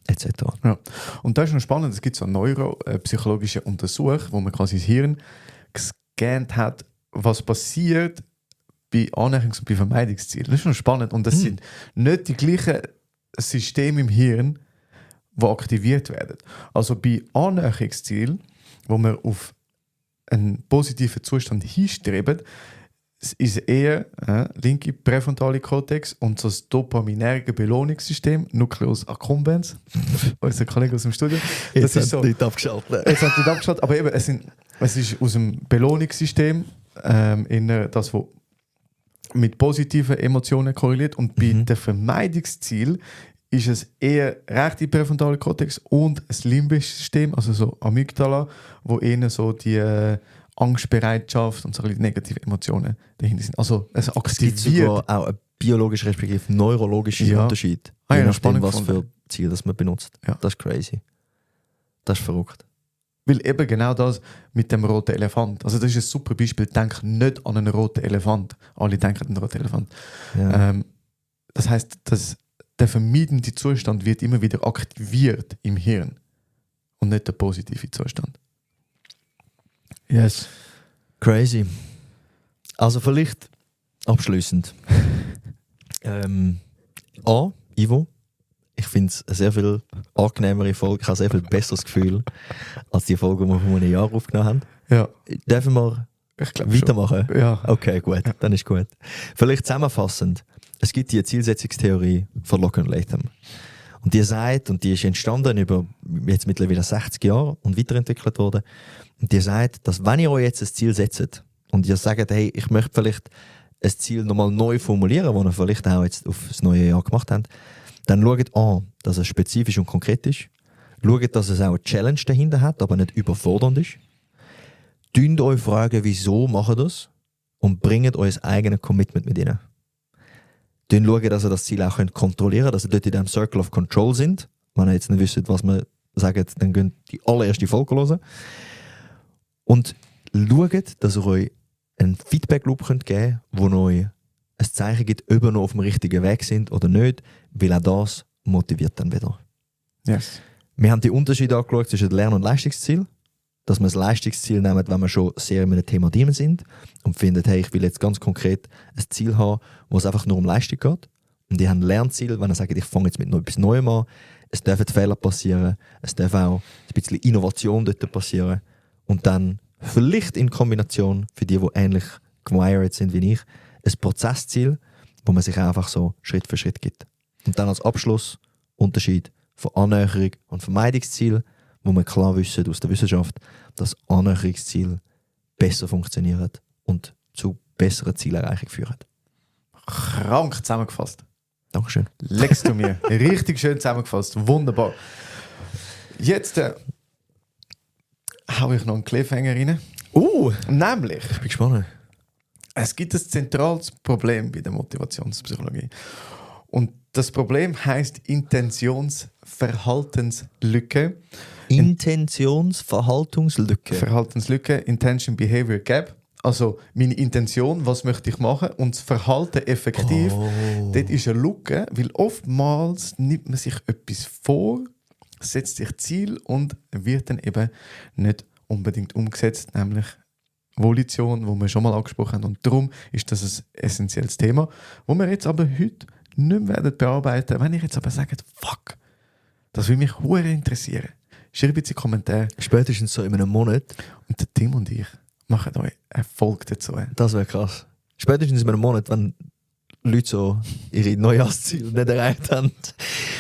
A: etc.
B: Ja. Und das ist noch spannend, es gibt so neuropsychologische Untersuchungen, wo man quasi das Hirn gescannt hat, was passiert bei Annäherungs- und bei Vermeidungszielen. Das ist noch spannend und das sind nicht die gleichen Systeme im Hirn, die aktiviert werden. Also bei Annäherungszielen, wo man auf einen positiven Zustand hinstrebt, ist eher linke präfrontale Kortex und so das dopaminerge Belohnungssystem, Nucleus accumbens, unser Kollege aus dem Studio.
A: Das ist so, nicht abgeschaltet.
B: Jetzt hat nicht abgeschaltet, aber eben, es ist aus dem Belohnungssystem das, was mit positiven Emotionen korreliert und bei dem Vermeidungsziel ist es eher rechte präfrontale Kortex und das limbische System, also so Amygdala, wo eher so die Angstbereitschaft und so ein negative Emotionen dahinter sind. Also es aktiviert.
A: Es gibt sogar auch einen biologischen respektive neurologischen Unterschied. Je nachdem, was für Ziel das man benutzt.
B: Ja.
A: Das ist crazy. Das ist verrückt.
B: Weil eben genau das mit dem roten Elefant. Also das ist ein super Beispiel. Denk nicht an einen roten Elefant. Alle denken an einen roten Elefant.
A: Ja.
B: Das heisst, der vermeidende Zustand wird immer wieder aktiviert im Hirn und nicht der positive Zustand. Yes.
A: Crazy. Also vielleicht abschließend. Ivo, ich finde es eine sehr viel angenehmere Folge. Ich habe sehr viel besseres Gefühl als die Folge, die wir vor einem Jahr aufgenommen haben.
B: Ja.
A: Dürfen wir weitermachen?
B: Schon. Ja.
A: Okay, gut. Ja. Dann ist gut. Vielleicht zusammenfassend. Es gibt die Zielsetzungstheorie von Locken und Latham. Und die sagt, und die ist entstanden über jetzt mittlerweile 60 Jahre und weiterentwickelt worden, und die sagt, dass wenn ihr euch jetzt ein Ziel setzt und ihr sagt, hey, ich möchte vielleicht ein Ziel nochmal neu formulieren, das ihr vielleicht auch jetzt auf das neue Jahr gemacht habt, dann schaut an, dass es spezifisch und konkret ist. Schaut, dass es auch eine Challenge dahinter hat, aber nicht überfordernd ist. Dünnt euch fragen, wieso macht ihr das? Und bringt euer eigenes Commitment mit ihnen. Dann schauen, dass ihr das Ziel auch kontrollieren könnt, dass ihr dort in diesem Circle of Control sind. Wenn ihr jetzt nicht wisst, was wir sagen, dann könnt ihr die allererste Folge hören. Und schaut, dass ihr euch einen Feedback-Loop geben könnt, wo euch ein Zeichen gibt, ob ihr noch auf dem richtigen Weg sind oder nicht, weil auch das motiviert dann wieder.
B: Yes.
A: Wir haben die Unterschiede angeschaut zwischen Lern- und Leistungsziel. Dass wir das Leistungsziel nehmen, wenn wir schon sehr in einem Thema drin sind und finden, hey, ich will jetzt ganz konkret ein Ziel haben, wo es einfach nur um Leistung geht. Und die haben ein Lernziel, wenn ihr sagt, ich fange jetzt mit etwas Neuem an, es dürfen Fehler passieren, es darf auch ein bisschen Innovation dort passieren und dann vielleicht in Kombination, für die ähnlich gewired sind wie ich, ein Prozessziel, wo man sich einfach so Schritt für Schritt gibt. Und dann als Abschluss Unterschied von Annäherung und Vermeidungsziel, wo wir klar wissen aus der Wissenschaft, dass Annäherungsziele besser funktionieren und zu besseren Zielerreichung führen.
B: Krank zusammengefasst.
A: Dankeschön.
B: Legst du mir. Richtig schön zusammengefasst. Wunderbar. Jetzt habe ich noch einen Cliffhanger rein. Nämlich,
A: Ich bin gespannt.
B: es gibt ein zentrales Problem bei der Motivationspsychologie. Und das Problem heisst Intentionsverhaltenslücke.
A: Intentionsverhaltenslücke.
B: Verhaltenslücke, Intention Behavior Gap. Also meine Intention, was möchte ich machen, und das Verhalten effektiv. Dort ist eine Lücke, weil oftmals nimmt man sich etwas vor, setzt sich Ziel und wird dann eben nicht unbedingt umgesetzt, nämlich Volition, wo wir schon mal angesprochen haben. Und darum ist das ein essentielles Thema, wo wir jetzt aber heute nicht mehr bearbeiten werden. Wenn ich jetzt aber sage, fuck, das würde mich hure interessieren, schreibt in die Kommentare.
A: Spätestens so in einem Monat.
B: Und der Tim und ich machen euch eine Folge dazu.
A: Das wäre krass. Spätestens in einem Monat, wenn Leute so ihre Neujahrsziele nicht erreicht haben,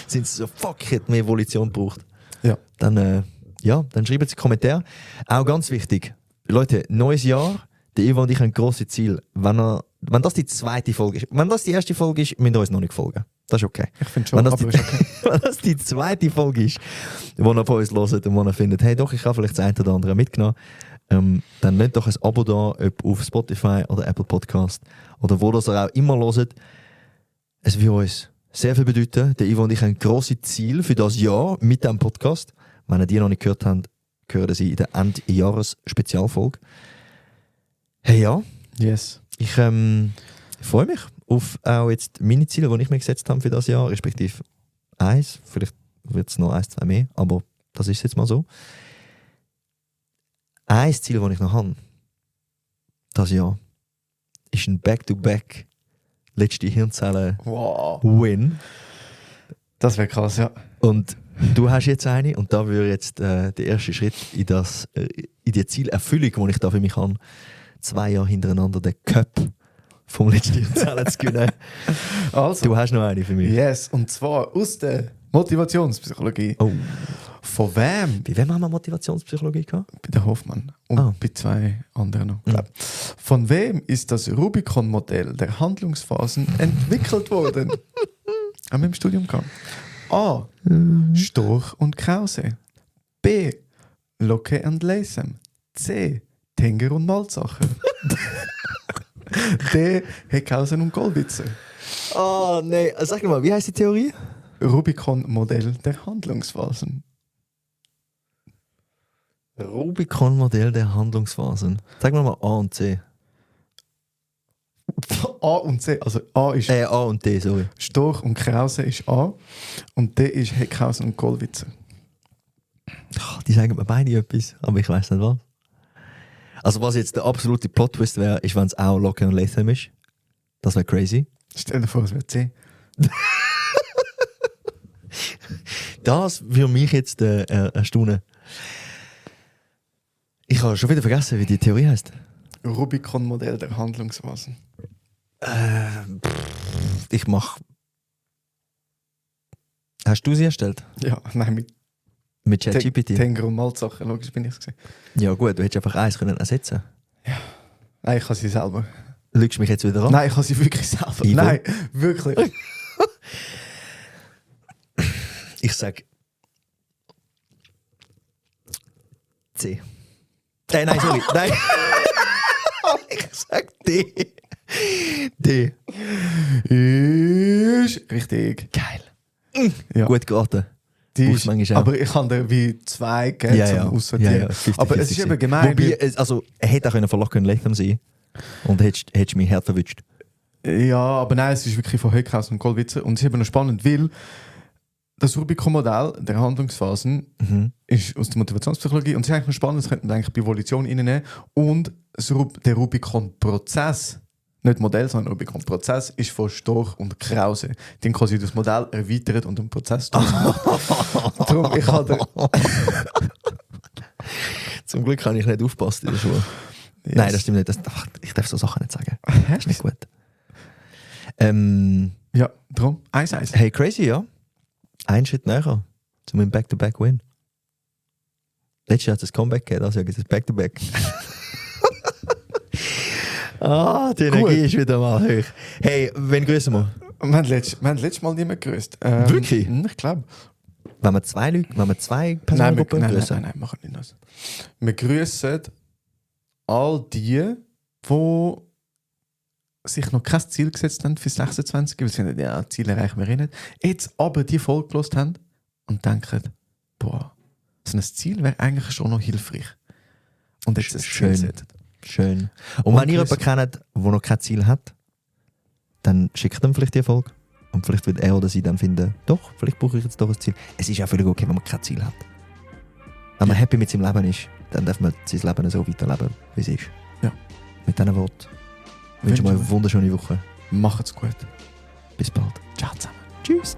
A: sind sie so, fuck, ich hätte mehr Volition gebraucht.
B: Ja.
A: Dann schreibt es in die Kommentare. Auch ganz wichtig, Leute, neues Jahr, der Ivo und ich haben ein grosses Ziel. Wenn das die zweite Folge ist, wenn das die erste Folge ist, müsst ihr uns noch nicht folgen. Das ist okay.
B: Ich finde schon,
A: wenn das,
B: aber ist okay.
A: wenn das die zweite Folge ist, wo ihr von uns hört und wo ihr findet, hey doch, ich habe vielleicht das eine oder andere mitgenommen, dann lasst doch ein Abo da, ob auf Spotify oder Apple Podcast oder wo das ihr auch immer hört. Es wird uns sehr viel bedeuten. Der Ivo und ich haben grosses Ziel für das Jahr mit diesem Podcast. Wenn ihr die noch nicht gehört habt, hören sie in der Endjahres-Spezialfolge. Hey ja,
B: Yes.
A: Ich freue mich auf auch jetzt meine Ziele, die ich mir gesetzt habe für das Jahr, respektive 1, vielleicht wird es noch 1, 2 mehr, aber das ist jetzt mal so. Ein Ziel, das ich noch habe, das Jahr, ist ein Back-to-Back letzte Hirnzellen-Win.
B: Das wäre krass, ja.
A: Und du hast jetzt eine und da würde jetzt der erste Schritt in die Zielerfüllung, die ich da für mich habe, 2 Jahre hintereinander den Cup vom letzten Hirnzellen zu gewinnen.
B: Also,
A: Du hast noch eine für mich.
B: yes, und zwar aus der Motivationspsychologie.
A: Oh.
B: Von wem?
A: Bei wem haben wir Motivationspsychologie gehabt?
B: Bei der Hoffmann und bei 2 anderen noch.
A: Mhm.
B: Von wem ist das Rubicon-Modell der Handlungsphasen entwickelt worden? Haben wir im Studium gehabt. A. Storch und Krause. B. Locke und Latham. C. Tenger und Malzacher. D. Heckhausen und Gollwitzer.
A: Oh, nein. Sag mal, wie heißt die Theorie?
B: Rubicon-Modell der Handlungsphasen.
A: Rubicon-Modell der Handlungsphasen. Sag mal A und C.
B: A und C. Also A ist
A: A und D, sorry.
B: Storch und Krause ist A und D ist Heckhausen und Gollwitzer.
A: Die sagen mir beide etwas, aber ich weiß nicht was. Also was jetzt der absolute Plot-Twist wäre, ist, wenn es auch Locke und Latham ist. Das wäre crazy.
B: Stell dir vor, es wäre C.
A: Das würde mich jetzt erstaunen. Ich habe schon wieder vergessen, wie die Theorie heißt.
B: Rubicon-Modell der Handlungsphasen.
A: Ich mache. Hast du sie erstellt?
B: Ja, nein,
A: Mit ChatGPT?
B: Tenger und Malzacher, logisch bin ich es gesehen.
A: Ja gut, du hättest einfach eins können ersetzen.
B: Nein, ich kann sie selber.
A: Lügst du mich jetzt wieder an?
B: Nein, ich kann sie wirklich selber.
A: Ivo?
B: Nein, wirklich.
A: Ich sag C. Nein, sorry. Nein. Ich sag D. D.
B: Ist richtig.
A: Geil.
B: Ja.
A: Gut geraten.
B: Die
A: Brauchst
B: ist,
A: manchmal auch.
B: aber ich kann dir wie 2 geben zum Aussortieren.
A: 50,
B: aber es
A: 50,
B: ist eben gemein.
A: Wobei, also, er hätte auch von Locke und Latham sein und hättest mich hart verwünscht.
B: Ja, aber nein, es ist wirklich von Heckhausen und Gollwitzer. Und es ist eben noch spannend, weil das Rubicon-Modell der Handlungsphasen ist aus der Motivationspsychologie und es ist eigentlich noch spannend, das könnte man eigentlich bei Evolution reinnehmen. Und der Rubicon-Prozess, nicht Modell, sondern Rubicon-Prozess, ist von Storch und Krause. Die haben quasi das Modell erweitert und den Prozess Darum, ich habe
A: Zum Glück kann ich nicht aufpassen in der Schule.
B: Yes.
A: Nein, das stimmt nicht. Ich darf so Sachen nicht sagen. Das ist nicht gut.
B: Ja, darum, 1-1.
A: Hey, crazy, ja. Ein Schritt näher zu meinem Back-to-Back-Win. Letztes Jahr hat es ein Comeback gegeben, das Jahr gibt es ein Back-to-Back. Die Energie ist wieder mal hoch. Hey, wen grüßen wir?
B: Wir haben letztes Mal niemand gegrüßt.
A: Wirklich?
B: Ich glaube.
A: Wenn wir zwei Personengruppen grüßen?
B: Nein, machen wir nicht das. Wir grüßen all die sich noch kein Ziel gesetzt haben für 26, weil sie finden, ja, Ziele erreichen wir nicht. Jetzt aber die Folge gehört haben und denken, boah, so ein Ziel wäre eigentlich schon noch hilfreich. Und jetzt ein Ziel setzen.
A: Schön. Und wenn ihr jemanden kennt, der noch kein Ziel hat, dann schickt ihm vielleicht die Folge. Und vielleicht wird er oder sie dann finden, doch, vielleicht brauche ich jetzt doch ein Ziel. Es ist ja völlig okay, wenn man kein Ziel hat. Wenn man happy mit seinem Leben ist, dann darf man sein Leben so weiterleben, wie es ist.
B: Ja.
A: Mit diesen Worten wünsche ich euch eine wunderschöne Woche.
B: Macht's gut.
A: Bis bald.
B: Ciao zusammen.
A: Tschüss.